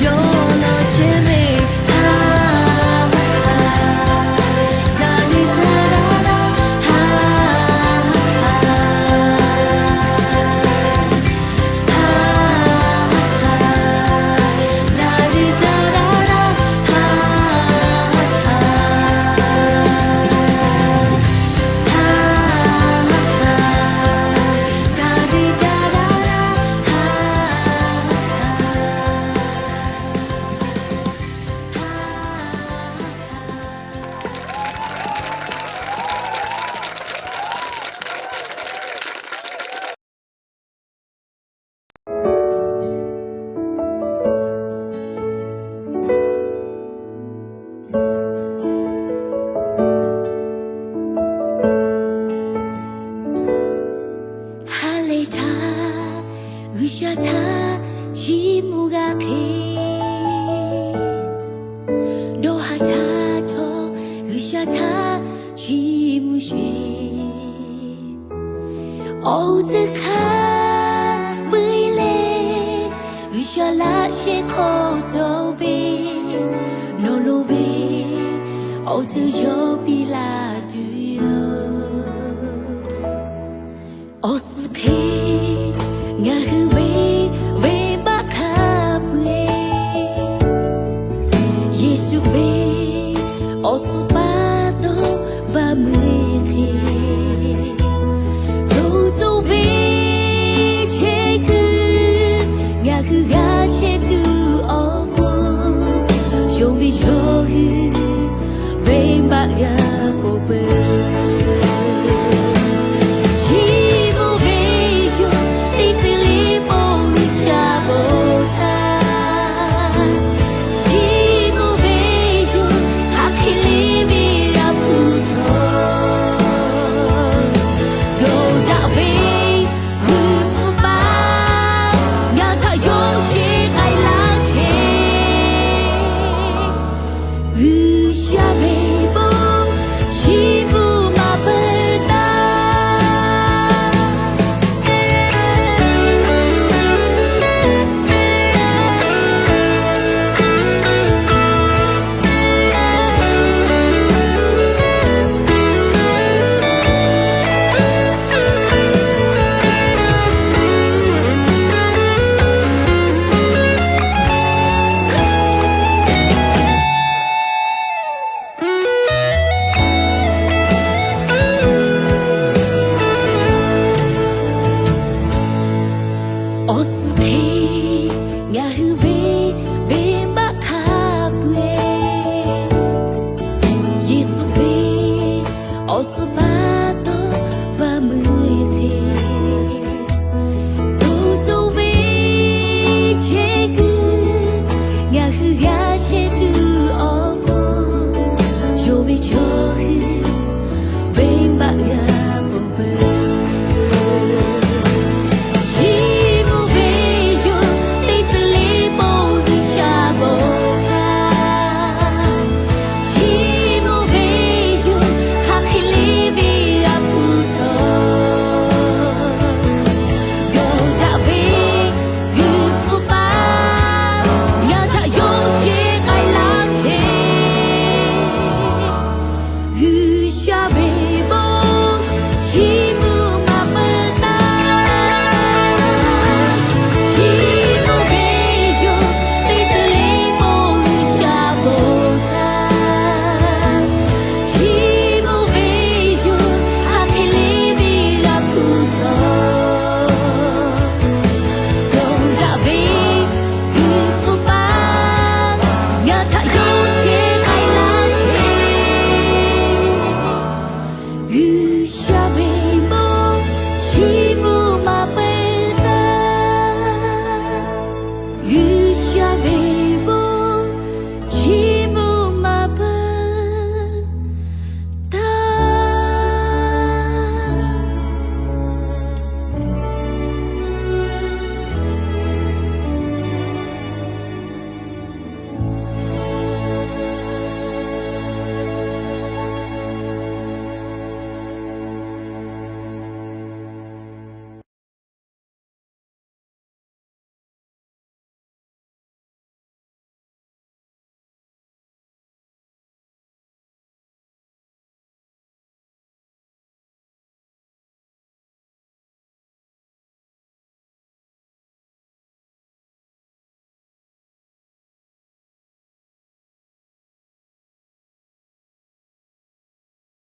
Yawˇ law chehˇ ve ha ha ha, da di da da da ha ha ha. Ha lehˬ htaˇ G'uiˬsha htaˇ chiˇ mvuh g'a hk'e, dawˇ ha htaˇ htawˇ G'uiˬsha htaˇ chiˇ mvuh sheˍ. Awˬ tcuh hk'a peu-eˬ leh, G'uiˬsha laꞈ sheh hk'aw cawˬ ve, nawˬ lo ve awˬ tcuh yawˇ piˇ la tuˬ yoˬ. Awˬ suhˍ hk'e ngaˬ hui ve venˇbaˆ hk'a peu-eˬ, Yeˍsuˆ ve awˬ suhˍ pa taw va meuˇ hk'e, co co ve chehˇ kuiˬ ngaˬ hui g'a chehˇ tuˬ awˬ pon, yonˍ ve chaw hui venˇbaˆ g'a ponˬ peuˬ. Chi mvuhˇ ve yoˬ, teˇ tcuh le pon G'uiˬsha bon htaˇ. Chi mvuhˇ ve yoˬ, hk'aˬ hk'e le ve Yaˇ hpu htawˇ, gawˬ daꞈ ve g'uiˬ hpu paˍ ngaˬ htaꞈ yonˍ sheˍ k'ai laˇ sheˍ. G'uiˬsha ve bon chi bvuhꞈ maˍ peuˬ taˇ. Awˬ suhˍ hk'e ngaˬ hui ve venˇbaˆ hk'a peu-eˬ, Yeˍsuˆ ve awˬ suhˍ pa taw va meuˇ hk'e, co co ve chehˇ kuiˬ ngaˬ hui g'a chehˇ tuˬ awˬ pon, yonˍ ve chaw hui venˇbaˆ g'a ponˬ peuˬ. Chi mvuhˇ ve yoˬ, teˇ tcuh le pon G'uiˬsha bon htaˇ. Chi mvuhˇ ve yoˬ, hk'aˬ hk'e le ve Yaˇ hpu htawˇ, gawˬ daꞈ ve g'uiˬ hpu paˍ ngaˬ htaꞈ yonˍ sheˍ k'ai laˇ sheˍ. G'uiˬsha ve bon chi bvuhꞈ maˍ peuˬ taˇ. Chi